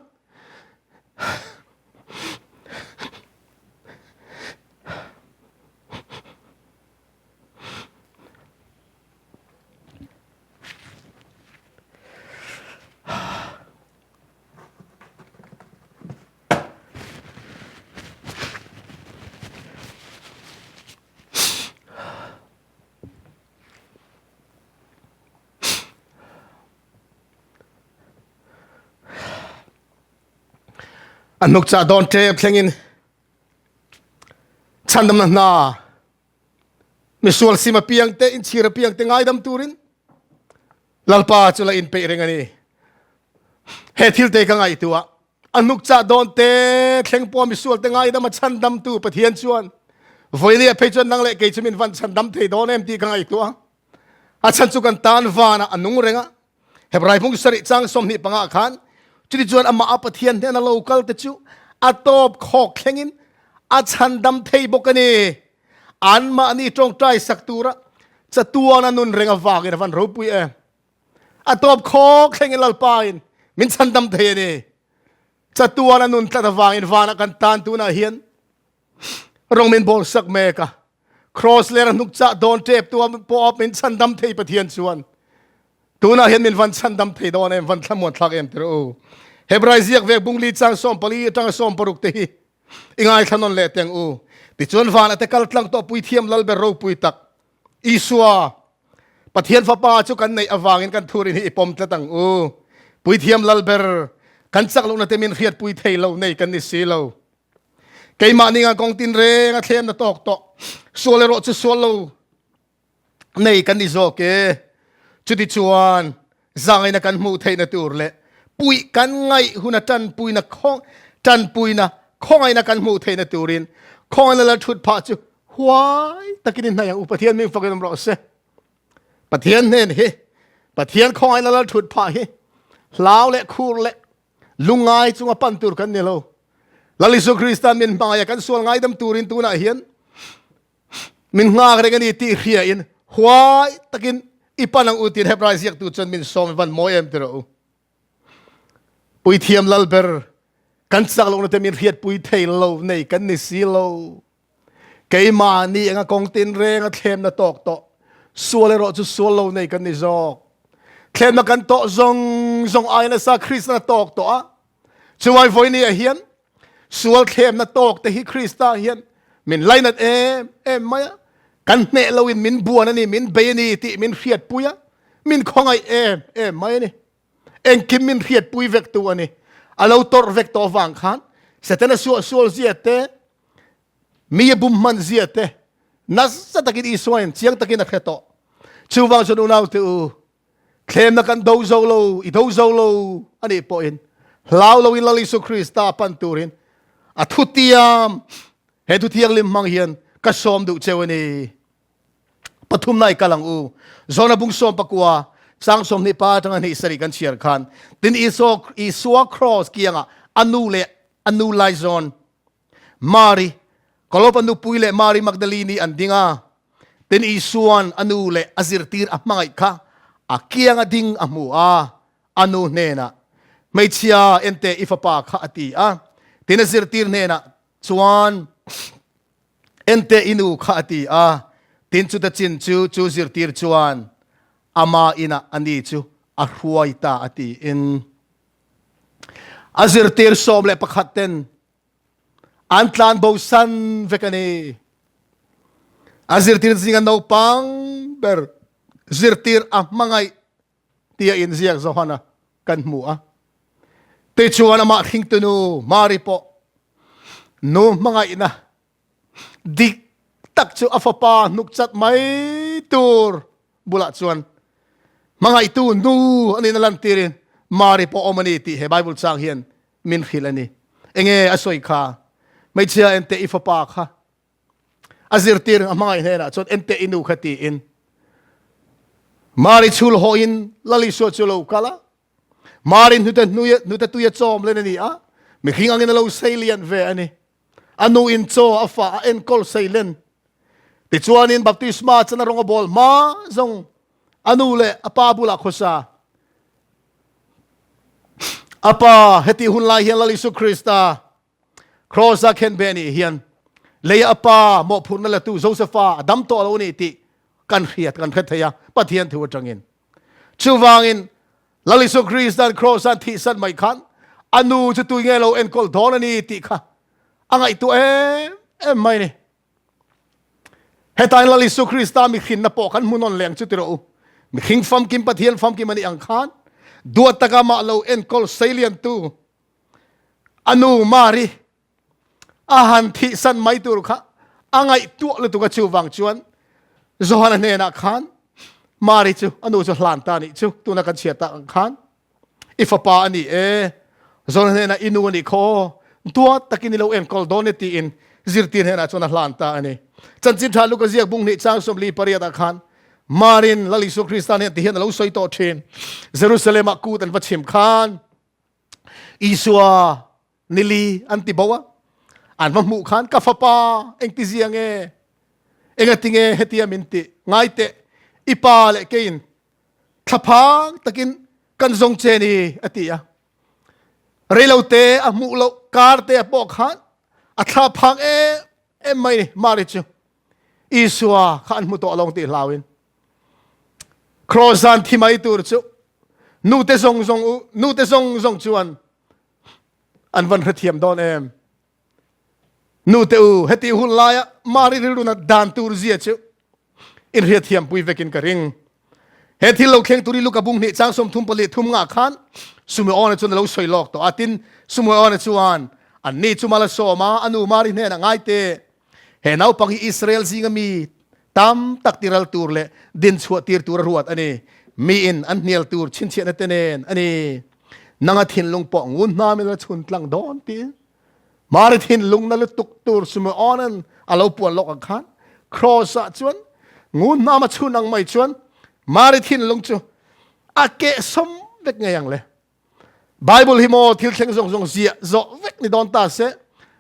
A hnuk chah dawn ṭep thlengin chhandamna hna misual sim apiang te inchhir apiang te ngaidam turin Lalpa chu la inpeih reng a ni. He thil te ka ngaihtuah A hnukchah dawn te thleng pawh misual te ngaidam a chhandamtu Pathian chuan vawilia phei chuan nang leh kei chu min van chhandam thei dawn em tih ka ngaihtuah a. A chhan chu kan tan vanah a nung reng a. Hebrai bung sarih chang 25 ah khan chuti chuan amah a Pathian hnena lo kal te chu a tawp khawk thlengin a chhandam thei bawk a ni. Anmahni tawngtai sak tura chatuan a nun reng avangin a van ropui em. A tawp khawk thlengin Lalpa in min chhandam thei a ni. Chatuan a nun tlat avangin vanah kan tan tunah hian rawng min bawl sak mek a. Cross ler a hnuk chah dawn tep tu pawh min chhandam thei Pathian chuan tunah hian min van chhandam thei dawn em, van thlamuan thlak em tir u. Hebrai ziak vek bungli chang 14 atanga 16 te hi i ngaithla nawn leh teng u. Tichuan van ate kal tlang tawh puithiam lalber ropui tak Isua Pathian fapa chu kan neih avangin kan thurin hi i pawm tlat ang u. Puithiam lalber kan chak lohna te min hriatpui thei lo nei kan ni si lo. Keimah ninga kawng tin reng a thlem na tawk tawh. Sual erawh chu sual lo nei kan ni zawk e. Chuti chuan zangaina kan hmuh theihna tur leh puih kan ngaih huna tanpuina tanpuina khawngaihna kan hmuh theihna turin khawngaihna lal thut phah chu huai takin in hnaih ang u. Pathian ming fakin awm rawh se. Pathian hnen hi Pathian khawngaihna lal thut phah hi hlau leh khur leh lungngai chunga pan tur kan ni lo. Lal Isu Krista min hmangaih a kan sual ngaidam turin tunah hian min nghak reng a ni tih hria in huai takin i pan ang u tiin Hebrai ziaktu chuan min sawm van mawi em ti rawh u. Puithiam lal ber kan chak lohna te min hriatpui thei lo nei kan ni si lo. Keimahni anga kawng tin reng a thlemna tawk tawh sual erawh chu sual lo nei kan ni zawk. Thlemna kan tawh zawng zawng ai nasa Krista tawk tawh a. Chuai vawinia hian sual thlemna tawk te hi Krista hian min lainat em em mai a. Kan hneh loin min buan a ni, min bei a ni tih min hriatpui a, min khawngaih em em mai a ni. Engkim min hriatpui vek tu a ni. A lo tawrh vek tawh vang khan Setana suah sual zia te, mi a bum hman zia te nasa takin Isua in chiang takin a hre tawh. Chuvang chuan unau te u, Thlemna kan do zo lo, i do zo lo a nih pawhin hlau loin Lal Isu Krista pan turin a thutiam he thu thianghlim hmang hian ka sawm duh cheu a ni. Pathumna i kal ang u. Zona bung sawm pakua chang 20 pa atanga hnih sarih kan chhiar khan tin Isua Isua cross kianga a nu leh a nu laizawn Mari, Kolopa nupui leh Mari Magdalini an ding a. Tin Isua'n a nu leh a zirtir a hmangaih kha a kianga ding a hmu a, a nu hnenah, Hmeichhia, enteh i fapa kha a ti a. Tin a zirtir hnenah chuan, Enteh i nu kha a ti a. Tin chuta chin chu chu zirtir chuan ama inah a ni chu a hruai ta a tiin. A zirtir 11 ten an tlan bosan vek a ni. A zirtir zinga naupang ber zirtir a hmangaih tia inziak Johana kan hmu a. Tichuan amah hringtunu Mari pawh nu hmangaihna dik tak chu a fapa hnuk chat mai tur bulah chuan hmangaihtu nu anin a lantirin Mari pawh awm a ni tih he Bible chang hian min hrilh a ni. Enge a sawi kha? Hmeichhia enteh i fapa kha a zirtir a hmangaih hnenah chuan enteh i nu kha tiin Mari chhul hawhin Lal Isua chu lo kal a. Mari hnute hnute tui a chawm len a ni a, mihring angin a lo sei lian ve a ni. A nu in chaw a fa a enkawl sei len. Tichuanin baptisma chan a rawng a bawl hma zawng a nu leh a pa bulah khawsa. A pa heti hun lai hian Lal Isu Krista Kross a khenbeh nih hian leia a pa mawhphurhna latu Josepha a dam tawh lo a ni tih kan hriat kan hre thei a Pathian thu atangin. Chuvangin Lal Isu Krista'n Kross an thihsan mai khan a nu chu tui nge lo enkawl dawn a ni tih kha a ngaihtuah em em mai ni. Hetain Lal Isu Krista mihrinna pawh kan hmu nawn leng chu ti rawh u. Mihring famkim Pathian famkim a nih ang khan duat taka mah lo enkawl seiliantu A nu Mari a han thihsan mai tur kha a ngaihtuah lutuk a chuvang chuan Johana hnenah khan Mari chu a nu chu hlan ta nih chu tuna kan chhiat tak ang khan i fapa a ni e Johana hnenah i nu a nih khaw duat takin i lo enkawl dawn e tiin zirtir hnenah chuan a hlan ta a ni. Chanchin Tha Luka ziak bung hnih chang 48 ah khan Marin Lal Isua Krista hnen ti hian a lo sawi tawh thin. Jerusalem-ah kut an va chhim khan Isua nili an ti bo a, an va hmuh khan ka fapa engti zia nge engati nge hetia min ti ngai teh i pa leh keiin thlaphang takin kan zawng che ni a ti a. Reilote a hmuh loh kar te pawh khan a thlaphang em em mai ni Mari chu Isua kha an hmu tawh lo tih hlauin Kross an thi mai tur chu nute zawng zawng u nute zawng zawng chuan. An van hrethiam dawn em? Nu te u, heti hun laia Mari rilru nat dan tur zia chu in hriatthiam pui vekin ka ring. He thil lo thleng tur i Luka bung hnih chang 34 thum nga khan Sumeona chuan a lo sawi lawk tawh a. Tin, Sumeona chuan anni chu mal a sawm a, a nu Mari hnenah ngai teh. He naupang hi Israel zinga mi tam tak tiral tur leh din chhuah tir tur a ruat a ni. Miin an hnial tur chhinchhiahna te nen a ni. Nanga thinlung pawh ngun hnamin a chhun tlang dawn tiin Mari thinlung na lutuk tur Simeona'n a lo puan lawk ang khan Kraws-ah chuan ngun hnam a chhun ang mai chuan Mari thinlung chu a kehsawm vek ngei ang le. Bible hi maw thil thleng zawng zawng ziah zawh vek ni dawn ta se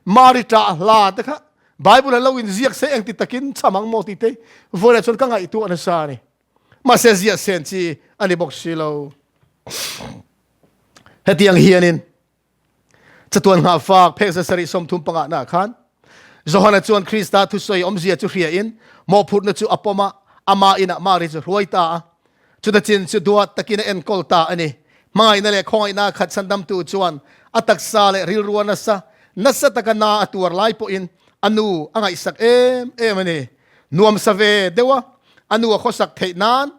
Mari ṭah hla te kha Bible a lo in ziak se engti takin cham ang maw tih te vawilah chuan ka ngaihtuah nasa a ni. Mahse ziah sen chi a ni bawk si lo. Hetiang hianin Chatuan nghahfak phek zasarih 35 na khan Johana chuan Krista thusawi awmzia chu hria in mawhphurhna chu a pawm a, ama inah Mari chu hruai ta a. Chuta chin chu duat takin a enkawl ta a ni. Hmangaihna leh khawngaihna khat chhandamtu chuan a taksa leh rilrua nasa nasa taka na a tuar lai pawhin a nu a ngaihsak em em a ni. Nuamsa ve deuh a, a nu a khawsak theih nan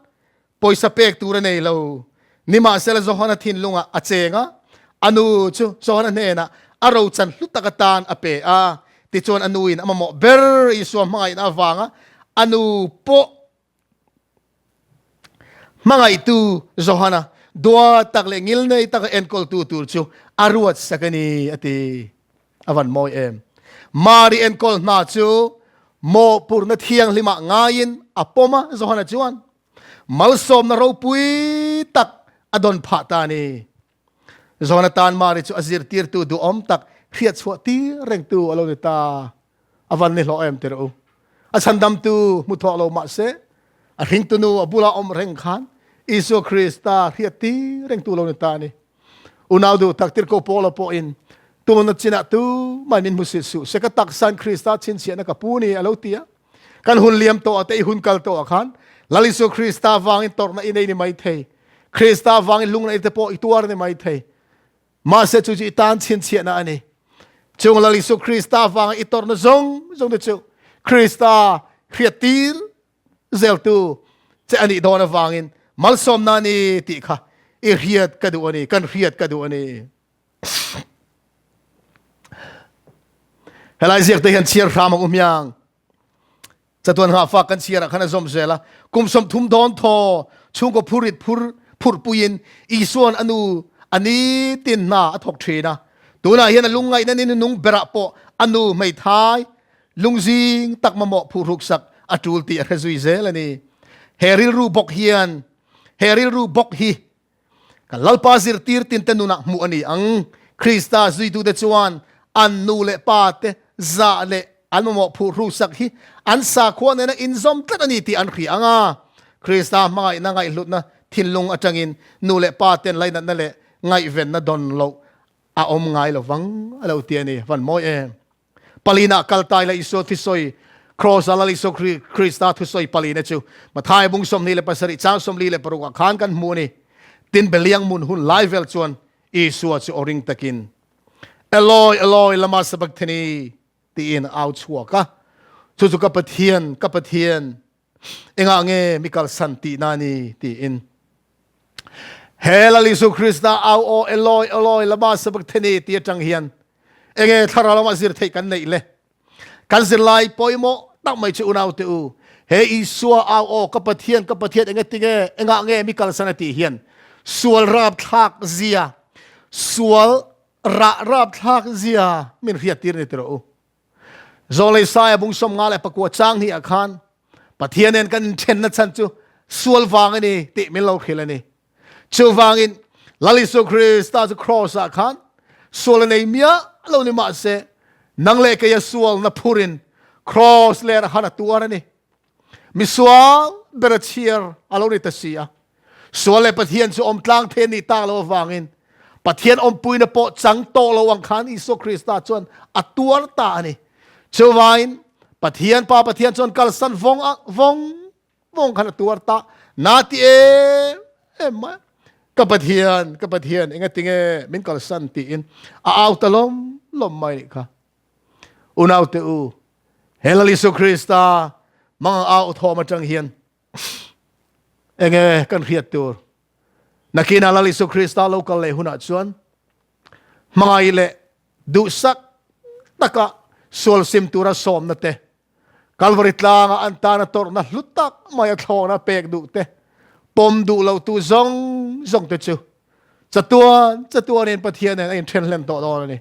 Pawisa pek tur a nei lo. Nimahsela Johana thinlungah a cheng a, a nu chu Johana hnenah a rochan hlu tak atan a pe a. Tichuan a nuin a mamawh ber Isua hmangaihna avanga a nu pawh hmangaihtu Johana duat tak leh ngilnei taka enkawltu tur chu a ruatsak a ni, a ti. A van mawi em. Mari enkawl hna chu mawhpurhna thianghlimah ngaiin a pawm a, Johana chuan malsawmna ropui tak a dawn phah ta a ni. Johana tan Mari chu a zirtirtu duhawm tak hriatchhuah tir rengtu a lo ni ta. A van ni hlawh em tirh u. A chhandamtu hmu thawh lo mah se, a hringtunu a bula awm reng khan Isua Krista hriattir rengtu a lo ni ta a ni. Unau duh tak tirhkoh Paula pawhin tuna chinah tumah min hmusit suh se ka taksain Krista chhinchhiahna ka pu ni a lo ti a. Kan hun liam tawh ah te i hun kal tawh ah khan Lal Isua Krista vangin tawrhna i nei ni mai thei. Krista vangin lungna te pawh i tuar ni mai thei. Mahse chu chu i tan chhinchhiahna a ni. Chung Lal Isua Krista vanga i tawrhna zawng zawng te chu Krista hriattir zeltu che a nih dawn avangin malsawmna a ni tih kha i hriat ka duh a ni, kan hriat ka duh a ni. Helai ziak te hian chhiar hram ang u hmiang. Chatuan ngahfa kan chhiar ah khan a zawm zel a. Kum 30 dawn thaw chhungkaw phurit phur phurhpuiin Isuan a nu a nitin hna a thawk thin a. Tunah hian a lungngaihna ni nunung berah pawh a nu hmeithai Lungzing tak mamawh phuhruksak a tul tih a hre zui zel a ni. He rilru bawk hian he rilru bawk hi kan Lalpa zirtir tinte nunah hmuh a ni ang. Krista zuitute chuan an nu leh pa te zah leh an mamawh phuhruksak hi an sakhua nena inzawm tlat a ni tih an hria ang a. Krista hmangaihna ngaihhlutna thinlung atangin nu leh pa ten lainatna leh ngaihvenna dawn loh a awm ngai lovang a lo ti a ni. Van mawi em! Palina kal tai la Isua thusawi Kraws a Lal Isua Krista thusawi palina chu Matthai bung 27 chang 46 ah khan kan hmu a ni. Tin Beliang mun hun lai vel chuan Isua chu aw ring takin Eloi, Eloi, lama sabachthani tiin a au chhuak a. Chu chu ka Pathian, ka Pathian, Engah nge mi kalsan tihna a ni? tiin. He Lal Isu Krista au aw Eloi, Eloi, lama sabachthani ti atang hian enge thlarau lama zir theih kan neih le? Kan zirlai pawimawh tak mai chu unau te u, he Isua au aw ka Pathian, ka Pathian enge tinge, engah nge mi kalsan a tih hian sual rapthlak zia, sual rah rapthlak zia min hriattir ni tiraw u. Zawlei Saia bung 59 chang hnih ah khan Pathian nen kan inthenna chhan chu sual vang a ni tih min lo hrilh a ni. Chuvangin Lal Isua Krista chu cross ah khan sual a nei miah lo ni mahse nang leh kei a sualna phurin cross ler a han a tuar a ni. Misual ber a chhiar a lo ni ta si a. Sual leh Pathian chu awm tlang the nih tak lo avangin Pathian awmpuina pawh chang tawh lo ang khan Isua Krista chuan a tuar ta a ni. Chuvangin Pathian Pa Pathian chuan kalsan vawng vawng vawng khan a tuar ta. Na ti em em mai. Ka Pathian, ka Pathian, engatinge min kalsan tiin a au ta lawm lawm mai nih kha. Unaute u, he Lal Isu Krista mang au thawm atang hian enge kan hriat tur? Nakina Lal Isu Krista lo kal leh hunah chuan hmangaih leh duhsak taka sual sim tura sawmna te, Kalvari tlanga an tana tawrhna hlu tak mai a thlawhna pek duh te, pawm duh lo tu zawng zawng te chu chatuan chatuanin Pathian nen a inthen hlen tawh dawn a ni.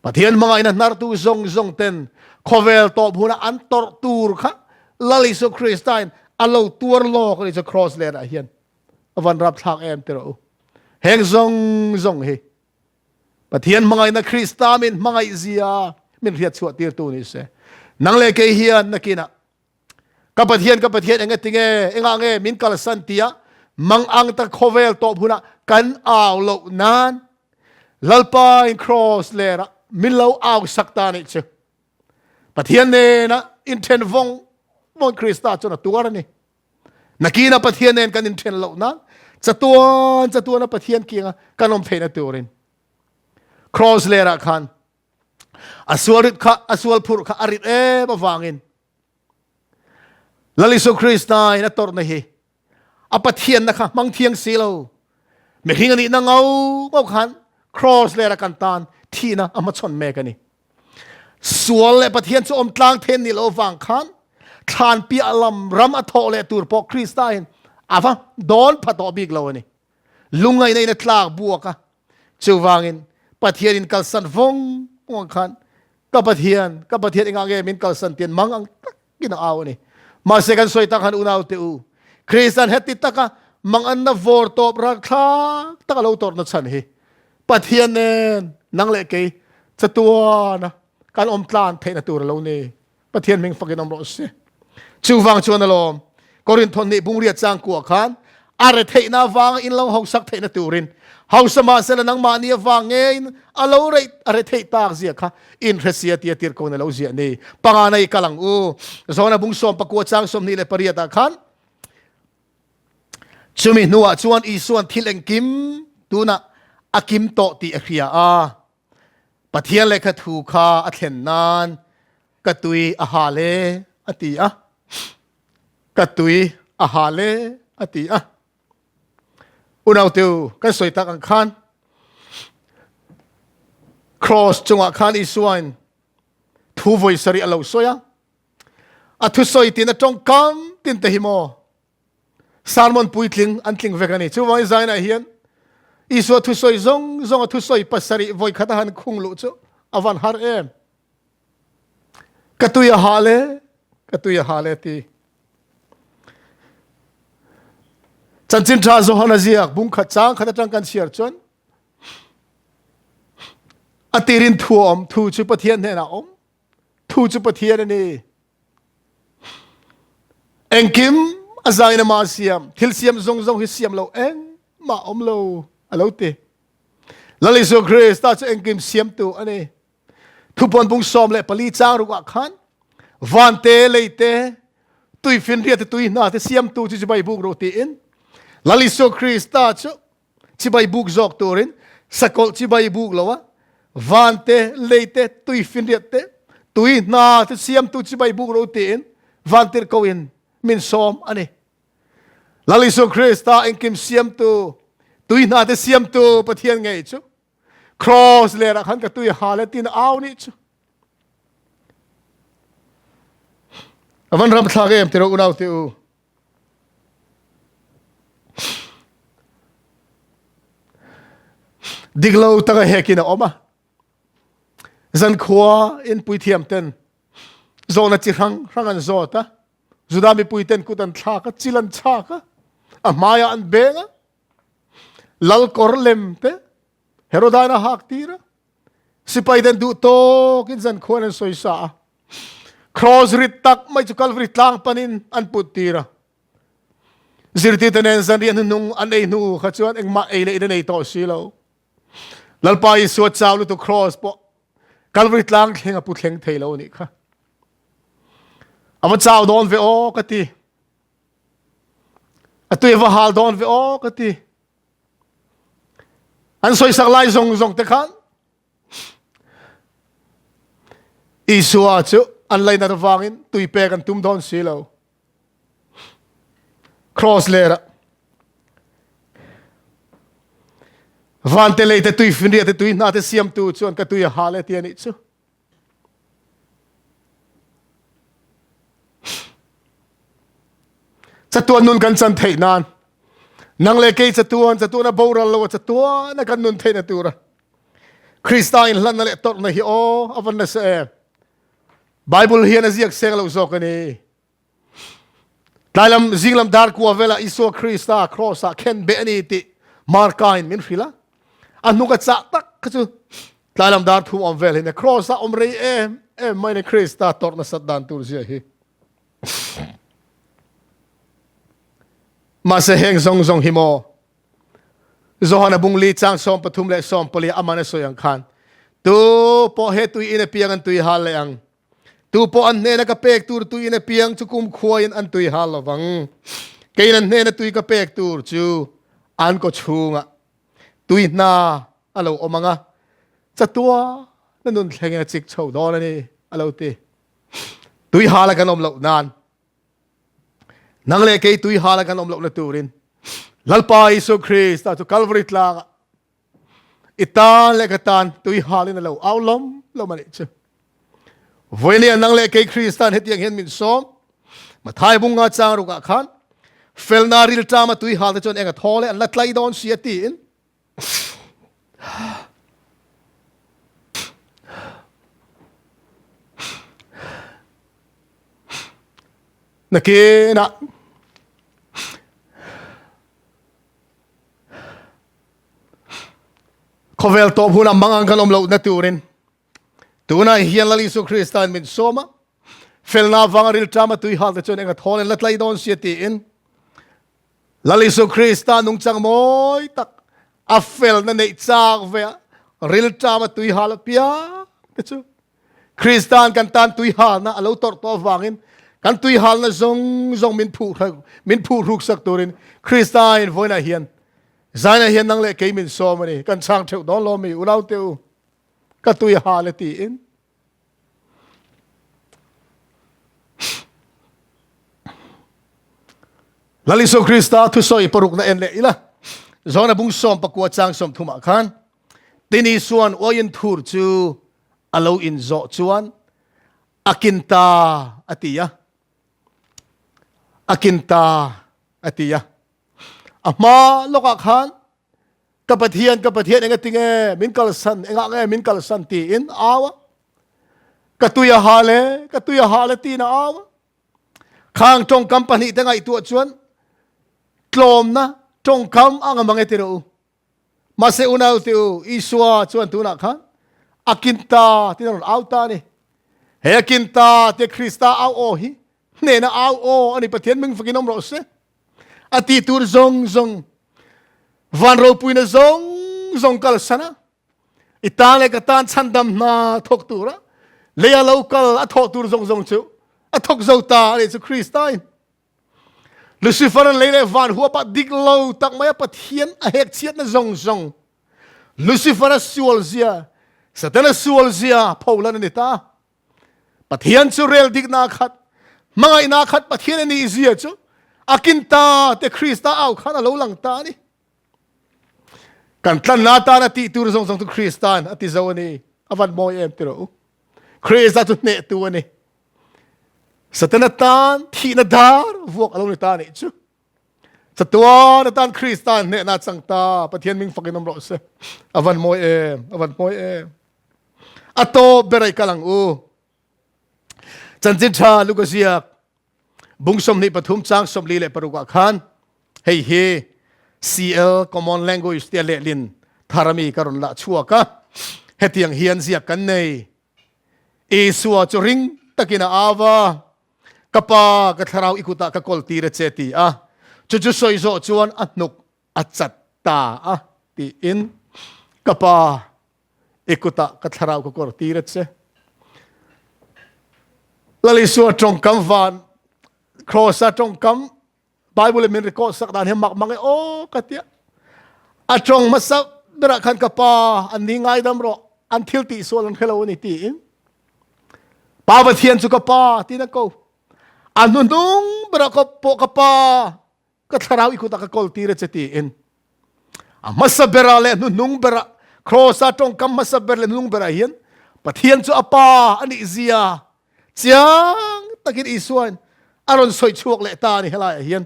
Pathian hmangaihna hnartu zawng zawng ten khawvel tawp huna an tawrh tur kha Lal Isu Kristain a lo tuar lawk a ni chu Kraws lenah hian a van rapthlak em ti rawh u. Heng zawng zawng hi Pathian hmangaihna Krista min hmangaih zia min hriat chhuah tirtu ni se. Nang leh kei hian nakinah Ka Pathian, ka Pathian, enge tinge, engah nge min kalsan tia mang ang tak khawvel tawp hunah kan au loh nan Lalpa in cross lerah min lo au sak ta nih chu. Pathian nena inthen vawng vawng Krista chuan a tuar a ni. Nakina Pathian nen kan inthen loh nan chatuan chatuana Pathian kianga kan awm theihna turin cross lerah khan A sual rit kha, a sual phurh kha a rit em avangin Lal Isu Krista in a tawrhna hi a Pathianna kha hmang thiang si lo. Mihring a nihna ngau ngau khan cross lera kan tan thihna a hmachhawn mek a ni. Sual leh Pathian chu awm tlang then ni lo vang khan thlan piah lam ram a thawh leh tur pawh Krista in a va dawn pha tawh bik lo a ni. Lungngaihna in a tlak buak a, Chuvangin Pathian in kalsan vawng vawng khan ka Pathian, ka Pathian engah nge min kalsan tian mang ang takin a au a ni. Mahse kan sawi tak han unau te u, Kristian heti taka manganna vawr tawp rakthlak taka lo tawrhna chhan hi Pathian nen nang leh kei chatuana kan awm tlan theihna tur a lo ni. Pathian hming fakin awm rawh se. Chuvang chuan alawm Korinth nih bungriat chang kuah khan a re theihna avanga in lo hausak theihna turin hausa mahsela nangmahni avang ngein a lo rei a re theih tak zia kha in hre sia tia tir ko na lo ziah ni. Panga nei kal ang u. Zona bung sawm pakua chang 28 ah khan chumi hnuah chuan Isuan thil engkim tunah a kim tawh tih a hria a. Pathian lehkha thu kha a thlen nan ka tui a hal e a ti a. Ka tui a hal e a ti a. Unau kan sawi tak ang khan cross chungah khan Isuain thu vawi sarih a lo sawi a. A thusawi tin a tawngkam tin te hi maw Sermon puitling an tling vek a ni. Chuvangin zainah hian Isua thusawi zawng zawng a thusawi pasarih vawi khat a han khung luh chu a van har em. Ka tui a hal e, ka tui a hal e ti. Chanchin tha Johana ziak bung khat chang khat atang kan chhiar chuan a tirin thu a awm, thu chu Pathian hnenah awm, thu chu Pathian a ni. Engkim a zain ama siam, thil siam zawng zawng hi siam lo engmah awm lo a lo ti. Lal Isu Krista chu engkim siamtu a ni. Thupuan bung 14 chang ruk ah khan van te lei te tuifinriat te tui hna te siamtu chu chibai buk rawh tiin Lal Isu Krista chu chibai buk zawk turin sakawlh chibai buk lo a, van te, lei te, tuifinriat te, tui hna te siamtu chibai buk ro tiin vantirhkoh in min sawm a ni. Lal Isu Krista engkim siamtu, tui hna te siamtu Pathian ngei chu cross lerah khan ka tui hal e tin au nih chu. A van ram thlak em tiro unau te u. Dik lo taka hekin a awm a. Zankhua in puithiam ten zawhna chi hrang hrang an zawt a. Juda mipui ten kut an thlak a, chil an chhak a, a hmaiah an beng a. Lal kawr lem te Herodain a hak tir a. Sipai ten duh tawkin zankhuan an sawisa a. Cross rit tak mai chu Calvary tlang panin an put tir a. Zirtirte nen zanriah hnuhnung an ei hnu kha chuan engmah ei leh in a nei tawh si lo. Lalpa Isua chau lutuk cross pawh Calvary tlang thleng a pu thleng thei lo nih kha. A va chau dawn ve aw ka ti. A tui a va hal dawn ve aw ka ti. An sawisak lai zawng zawng te khan Isua chu an lainat avangin tui pek an tum dawn si lo. Cross lerah Vante lei te tui finriat te tui hna te siamtu chuan ka tui a hal e ti a nih chu. Chatuan nun kan chan theih nan nang le kei chatuan chatuan a boral lo a chatuan a kan nun theihna tura Krista in hlanna leh tawrhna hi aw a van nasa em. Bible hian a ziak seng lo zawk a ni. Tlailam zinglam dar kua vela Isua Krista cross ah khen beh a ni tih Marka in min hrilh a. A hnuk a chah tak kha chu tlailam dar thum awm vel hi cross ah awm rei em em mai ni Krista tawrh nasat dan tur zia hi. Mahse heng zawng zawng hi maw Johana bung li chang 13 leh 14 aman a sawi ang khan tu pawh he tui in apiang an tui hal leh ang Tu pawh an hnena ka pek tur tuiin a piang chu kumkhuain an tui hal lovang. Keiin an hnena tui ka pek tur chu an kaw chhungah tui hna a lo awm ang a, chatua na nun thlengin a chik chho dawn a ni, a lo ti. Tui hala kan awm loh nan, nang leh kei tui hala kan awm lohna turin Lalpa Isua Krista chu Kalvari tlangah I tan leh ka tan tui halin a lo au lawm lawm a nih chu. Vawinia nang leh kei Kristan hetiang hian min sawm. Mathai bunga chang rukah khan felna rilṭama tui hal te chuan eng a thaw leh an la tlai dawn si a tiin nakinah Khawvel tawp hunah mangang kan awm lohna turin tunah hian Lal Isu Krista in min sawm a, felna avanga rilṭama tui hal te chuan eng a thawn in la tlai dawn sia tiin Lal Isu Krista nungchang mawi tak a felna neih chak ve a rilṭama tui hal apiang te chu Krista'n kan tan tuihalna a lo tawrh tawh avangin kan tuihalna zawng zawng min phuh min phuh hruksak turin Krista in vawiinah hian zainah hian nang leh kei min sawm a ni. Kan chhang theuh dawn lo mi unau te u ka tuihal e tiin. Lal Isu Krista thusawi parukna en leh ila Johana bung 14 chang 30 ah khan Tin Isuan uaiin thur chu a lo inzawh chuan a kin ta a ti a. A kin ta a ti a. A hma lawkah khan ka Pathian, ka Pathian enga tinge min kalsan, engah nge min kalsan tiin a au a. Ka tui a hal e, ka tui a hal e tiin a au a. Khang tawngkam pahnihte ngaihtuah chuan tlawmna tawngkam a nga mang e ti rawh u. Mahse unau te u, Isua chuan tunah khan a kin ta tiin a rawn au ta a ni. He a kin ta tia Krista au aw hi hnena au aw a ni, Pathian hming fakin awm rawh se. A tih tur zawng zawng, van ropuina zawng zawng kalsan a, i tan leh ka tan chhandam hna thawk tura leia lo kal a thawh tur zawng zawng chu a thawk zo ta a nih chu Krista in. Lucifer an lei leh van huapah dik lo tak mai a Pathian a hek chhiatna zawng zawng Lucifer a sual zia Satan a sual zia pholan a ni ta. Pathian chu rel dikna khat hmangaihna khat Pathian a nih zia chu a kin ta te Krista au khan a lo lang ta a ni. Kan tlanna tan a tih tur zawng zawng chu Kristan a ti zo a ni. A van mawi em ti rawh u. Krista chu hnehtu a ni. Satana tan thihna dar vuak a lo ni ta nih chu. Chatuan atan Krista hnehna chang ta Pathian ming fakin awm rawh se. A van mawi em, a van mawi em. A tawp ber ai kal ang u. Chanchin tha Luka ziak bung 23 chang 46 ah khan hei hi CL Common Language tia lehlin tharami ka rawn lah chhuak a. Hetiang hian ziak kan nei. Isua chu ring takin a au va, Ka Pa, ka thlarau i kutah ka kawl tir a che, ti a. Chu chu sawi zawh chuan a hnuk a chat ta a, tiin, Ka Pa, i kutah ka thlarau ka kawl tir a che. Lal Isua tawngkam van, Kross-a tawngkam, Bible in min record sak dan hi mak mang e aw ka tia. A tawng hmasa berah khan ka pa an ni ngaidam rawh an thil tih sual an hrelo ani tiin Pa Pathian chu ka pa tiin a ko. A hnuhnung berah ka pawh ka pa ka thlarau i kutah ka kawl tir a che tiin a hmasa berah leh hnuhnung berah Kross-a tawngkam hmasa ber leh hnuhnung berah hian Pathian chu a pa a nih zia Chiang takin Isuain a rawn sawi chhuak leh ta a ni helaiah hian.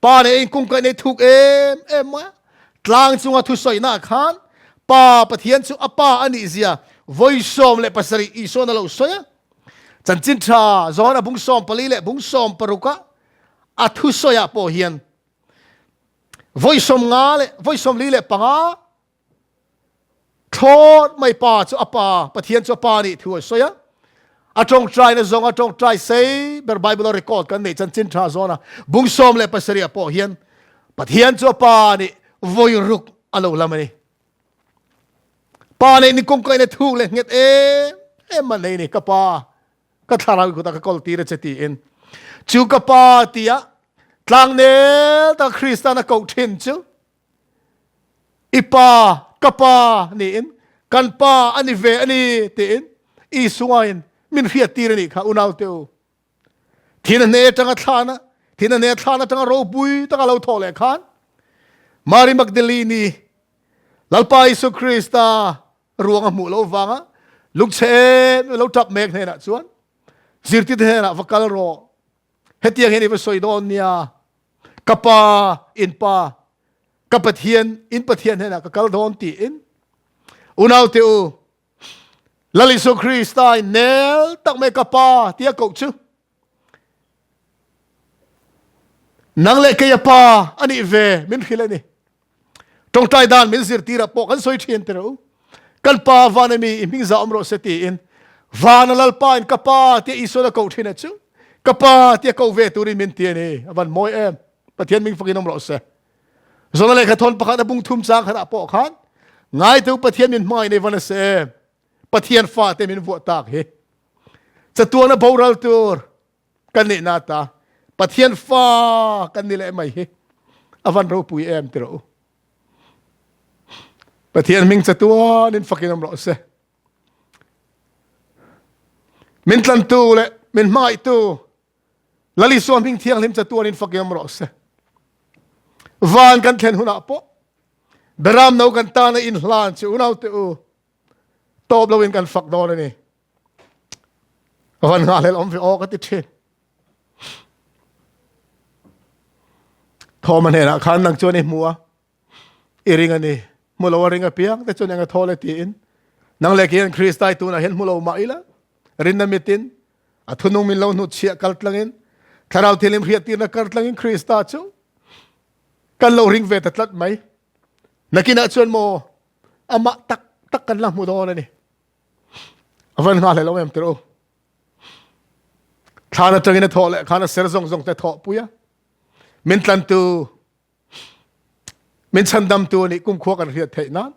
Pa nen inkungkaih nei thuk em em mai a. Tlang chunga thusawihnah khan Pa Pathian chu a Pa a nih zia vawi 17 Isuain a lo sawi a. Chanchin tha zawn a bung 14 leh bung 16 a a thusawiah pawh hian vawi 50 leh vawi 45 Thlawt mai pa chu a pa, Pathian chu a pa nih thu a sawi a. A tawngtaina zawng a tawngtai sei ber Bible a record kan neih chanchin tha zawn a bung 17 ah pawh hian Pathian chu a pa nih vawi ruk a lo lam a ni. Pa neih ni kawngkaina thuk leh nghet em em a nei ni ka pa ka thlarau kutah ka kawl tir a che tiin chu ka pa tia tlangnel tak Kristan a koh thin chu I pa, ka pa niin, kan pa a ni ve a ni tiin Isuain min hriattir a nih kha unaute u. Thina hne atanga thlana, thina hne thlan atanga ropui taka lo thawh leh khan Mary Magdalene Lalpa Isu Krista ruang a hmuh loh vanga lungchhe em lo tap mek hnenah chuan zirtirte hnenah va kal rawh Hetiang hian i va sawi dawn nia, Ka pa, in pa, ka Pathian, in Pathian hnenah ka kal dawn tiin. Unaute u, Lal Isua Krista in nel tak mai ka pa tia koh chu nang leh keia pa a nih ve min hrilh a ni. Tawngtai dan min zirtirah pawh kan sawi thin tir u. Kan pa van ami i hming za awm rawh se tiin vana lalpa in ka pa tia Isuan a koh thin a chu ka pa tia koh ve turin min ti a ni. A van mawi em. Pathian ming fakin awm rawh se. Zona lehkha thawn pakhat a bung thum chang khatah pawh khan ngaiteu Pathian min hmangaih nei van a se em. Pathian fate min vuah tak hi. Chatuana boral tur kan nih na ta Pathian fa kan ni leh mai hi a van ropui em ti rawh u. Pathian hming chatuan in fakin awm rawh se. Min tlantu leh min hmangaihtu Lal Isua hming thianghlim chatuan in fakin awm rawh se. Van kan thlen hunah pawh beram no kan tana in hlan chu unau te u tawp lo in kan fak dawn a ni. Van ngah hlel awm ve aw ka ti thin. Thawma hnenah khan nang chuan i hmu a, i ring a ni. Hmu lo a ring apiang te chuan eng a thawl e tiin. Nang leh kian Krista i tunah hian hmu lo mah ila, rinna mitin a thunung min lo hnutchhiah kal tlangin, thlarau thianghlim hriattirna kar tlangin Krista chu kan lo ring ve ta tlat mai. Nakinah chuan maw amah tak tak kan la hmu dawn a ni. A van nghah hlel awm em tirh u. Thlan atangin a thawh leh khan a ser zawng zawng te thawh pui a. Min tlantu, min chhandamtu nih kumkhua kan hriat theih nan.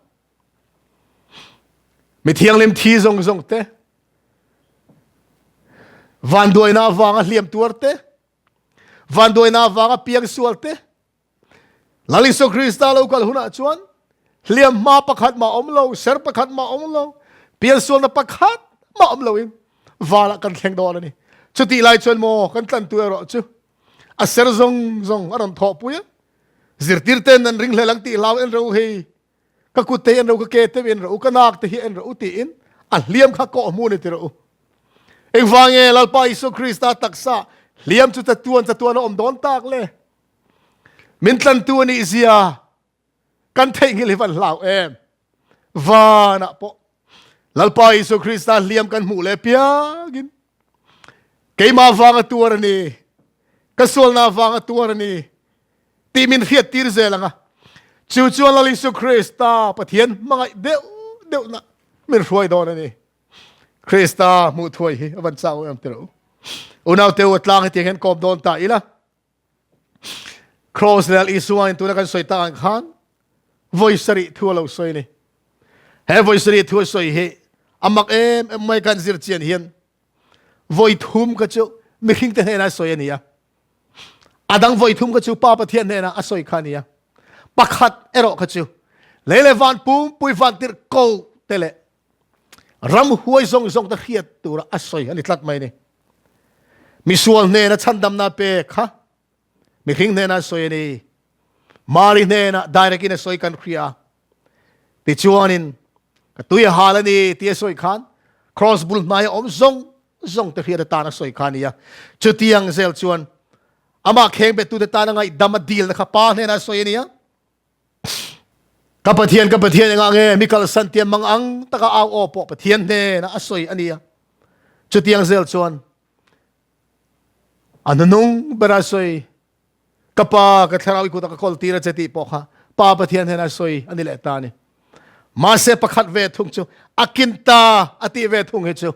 Mi thianghlim thi zawng zawng te, vanduaina avanga hliam tuar te, vanduaina avanga piang sual te, Lal Isua Krista lo kal hunah chuan hliam hma pakhat mah awm lo, ser pakhat mah awm lo, piansualna pakhat mah awm loin valah kan thleng dawn a ni. Chutih lai chuan maw kan tlantu erawh chu a ser zawng zawng a rawn thawhpui a, zirtirten an ringhlel ang tih hlau en ro hei, ka kut te hi en ro, ka ke te en ro, ka nak te hi en ro tiin a hliam kha kawh hmu ni ti ro. Engvange Lalpa Isua Krista taksa hliam chu chatuan chatuan a awm dawn tak le? Min tlantu a nih zia kan theihnghilh hi van hlau em. Vanah pawh Lalpa Isu Krista hliam kan hmuh leh piangin keimah vanga tuar a ni, ka sualna vanga tuar a ni tih min hriat tir zel anga chu chuan Lal Isu Krista Pathian hmangaih deuh deuhna min hruai dawn a ni. Krista hmuh thuai hi a van chau em tirh u. Unau te u a tlang hetiang hian kawm dawn ta ila. Cross leh Isua in tuna kan sawi tak ang khan vawi sarih thu a lo sawi ni. He vawi sarih thu a sawi hi a mak em em mai kan zir chian hian vawi thum kha chu mihring te hnena sawi a ni a. A dang vawi thum kha chu Pa Pathian hnena a sawi kha a ni a. Pakhat erawh kha chu. Lei leh van pumpui van tirh ko te leh ramhuai zawng zawng te hriat tura a sawi a ni tlat mai ni. Misual hnena chhandamna pek kha mihring hnena sawi a ni. Mari hnena direct in a sawi kan hria. Tichuanin ka tui a hal a ni ti a sawi khan cross bul hnaia awm zawng zawng te hriat atan a sawi kha a ni a. Chutiang zel chuan amah kheng bettute tana ngaihdam a dilna kha pa hnena sawi a ni a. Ka Pathian, ka Pathian engah nge mi kalsan tiam mang ang taka au aw pawh Pathian hnena a sawi a ni a. Chutiang zel chuan a hnunung bera sawi ka pa ka thlarau i kutah ka kawl tir a che tih pawh kha pa Pathian hnena sawi a ni leh ta a ni. Mahse pakhat ve thung chu a kin ta a tih ve thung hi chu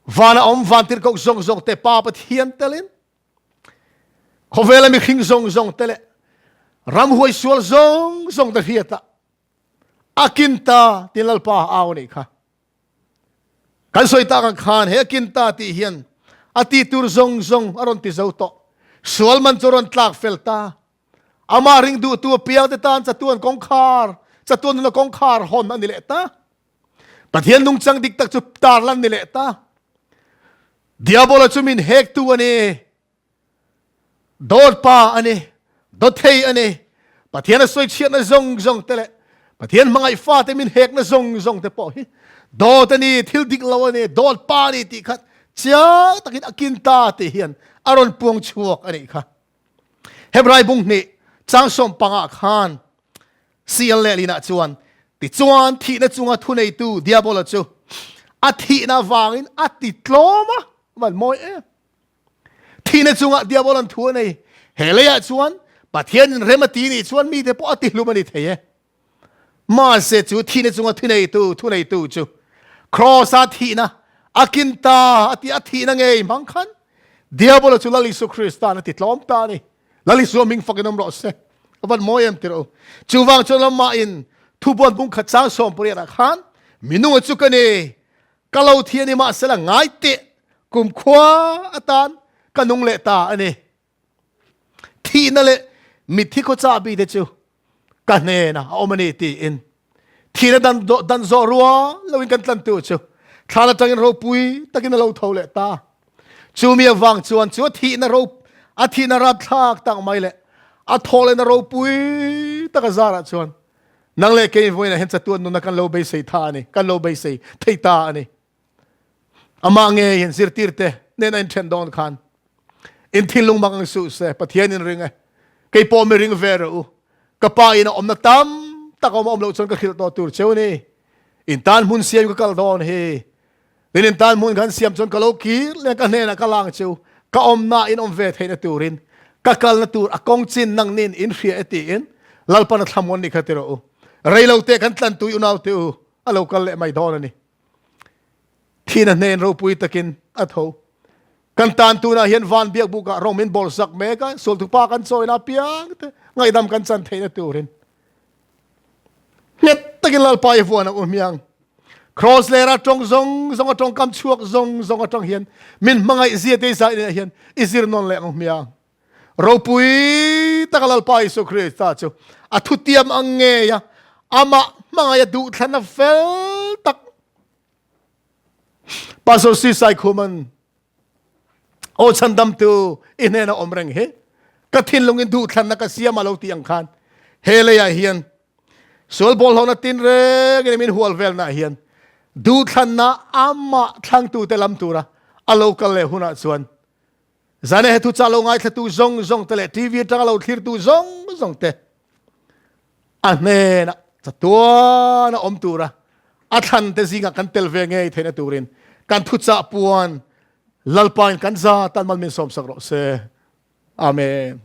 vana awm van tirhkoh zawng zawng te pa Pathian telin Khawvela mihring zawng zawng te leh ramhuai sual zawng zawng te hriatah a kin ta tin Lalpa a au nih kha. Kan sawi tak ang khan he a kin ta tih hian a ti tur zawng zawng a rawn ti zo tawh. Sual man chu rawn tlak fel ta. Amah ring duhtu apiang te tan chatuan kawngkhar, chatuan nuna kawngkhar hawn a ni leh ta. Pathian nungchang dik tak chu tarlan ni leh ta. Diabola chu min hektu a ni. Dawt pa a ni. Dawthei a ni. Pathian a sawi chhiatna zawng zawng te leh Pathian hmangaih fate min hekna zawng zawng te pawh hi dawt a ni, thil dik lo a ni, dawt pa a ni tih kha chiang takin a kin ta tih hian a rawn puang chhuak a nih kha. Hebrai bung hnih chang sawm pangah khan CL leh Lina chuan tichuan thihna chunga thuneitu Diabola chu a thihna vangin a ti tlawm a, van mawi em. Thihna chunga Diabolan thu a nei. He leiah chuan Pathianin rem a ti nih chuan mite pawh a ti hlum a ni thei e. Mahse chu thihna chunga thuneitu thuneitu chu Kraws-a thihna a kin ta a ti a thihna ngei hmang khan Diabola chu Lal Isu Krista'n a ti tlawm ta a ni. Lal Isua hming fakin awm rawh se. A van mawi em tirh u. Chuvang chuan lamah-in thubuan bungkhat chang 18 ah khan minunga chu ka ni, ka lo thi a ni mahsela ngai teh kumkhua atan ka nung leh ta a ni. Thihna leh mitthi khawchah bite chu ka hnenah a awm a ni tiin thihna dan dan zawh rual loin kan tlantu chu thlan atangin ropui takin a lo tho leh ta. Chu mi avang chuan chu a thihna ro a thihna rapthlak tak mai leh a thawh lehna ropui taka zarah chuan nang leh kei vawiinah hian chatuan nuna kan lo beisei tha a ni, kan lo beisei thei ta a ni. Amah ngeiin zirtirte nen a inthen dawn khan in thinlung mak ang suh se, Pathian in ring e, kei pawh mi ring ve rawh u, ka pa in a awmna tam tak awm a awm loh chuan ka hrilh tawh tur cheu ni, in tan hmun siam ka kal dawn hi, tin in tan hmun kan siam chuan ka lo kir leh ka hnenah ka lang cheu, ka awmna in awm ve theihna turin ka kalna tur a kawng chin nang nin in hria e tiin Lalpan a thlamuan ni kha ti rawh u, reilote kan tlantui unaute u a lo kal leh mai dawn a ni. Thina hnen ropui takin a tho. Kan tan tunah hian van biak bukah rawng min bawl sak mek a, sualtupa kan chawina apiang te ngaihdam kan chan theihna turin. Nghet takin Lalpa i vuan ang u hmiang. Cross lera tawng zawng zawng a tawngkam chhuak zawng zawng atang hian min hmangaih zia te zai ah hian i zir nawn leh ang hmiang. Ropui taka Lalpa Isu Krista chu a thutiam ang ngei a, amah hmangaih a duhthlanna fel tak. Pastor Si Saikhuman aw chhandamtu i hnena awm reng hi ka thinlungin duhthlanna ka siam a lo tih ang khan he leiah hian sual bawlhhlawhna tinreng in min hual velna hian duhthlanna amah thlangtute lam tura a lo kal leh hunah chuan Zane he thuchah lo ngaithlatu zawng zawng te leh TV atanga lo thlirtu zawng zawng te a hnenah chatuan a awm tura a thlan te zingah kan tel ve ngei theihna turin kan thuchah puan Lalpain kan za tan mal min sawmsak rawh se. Amen.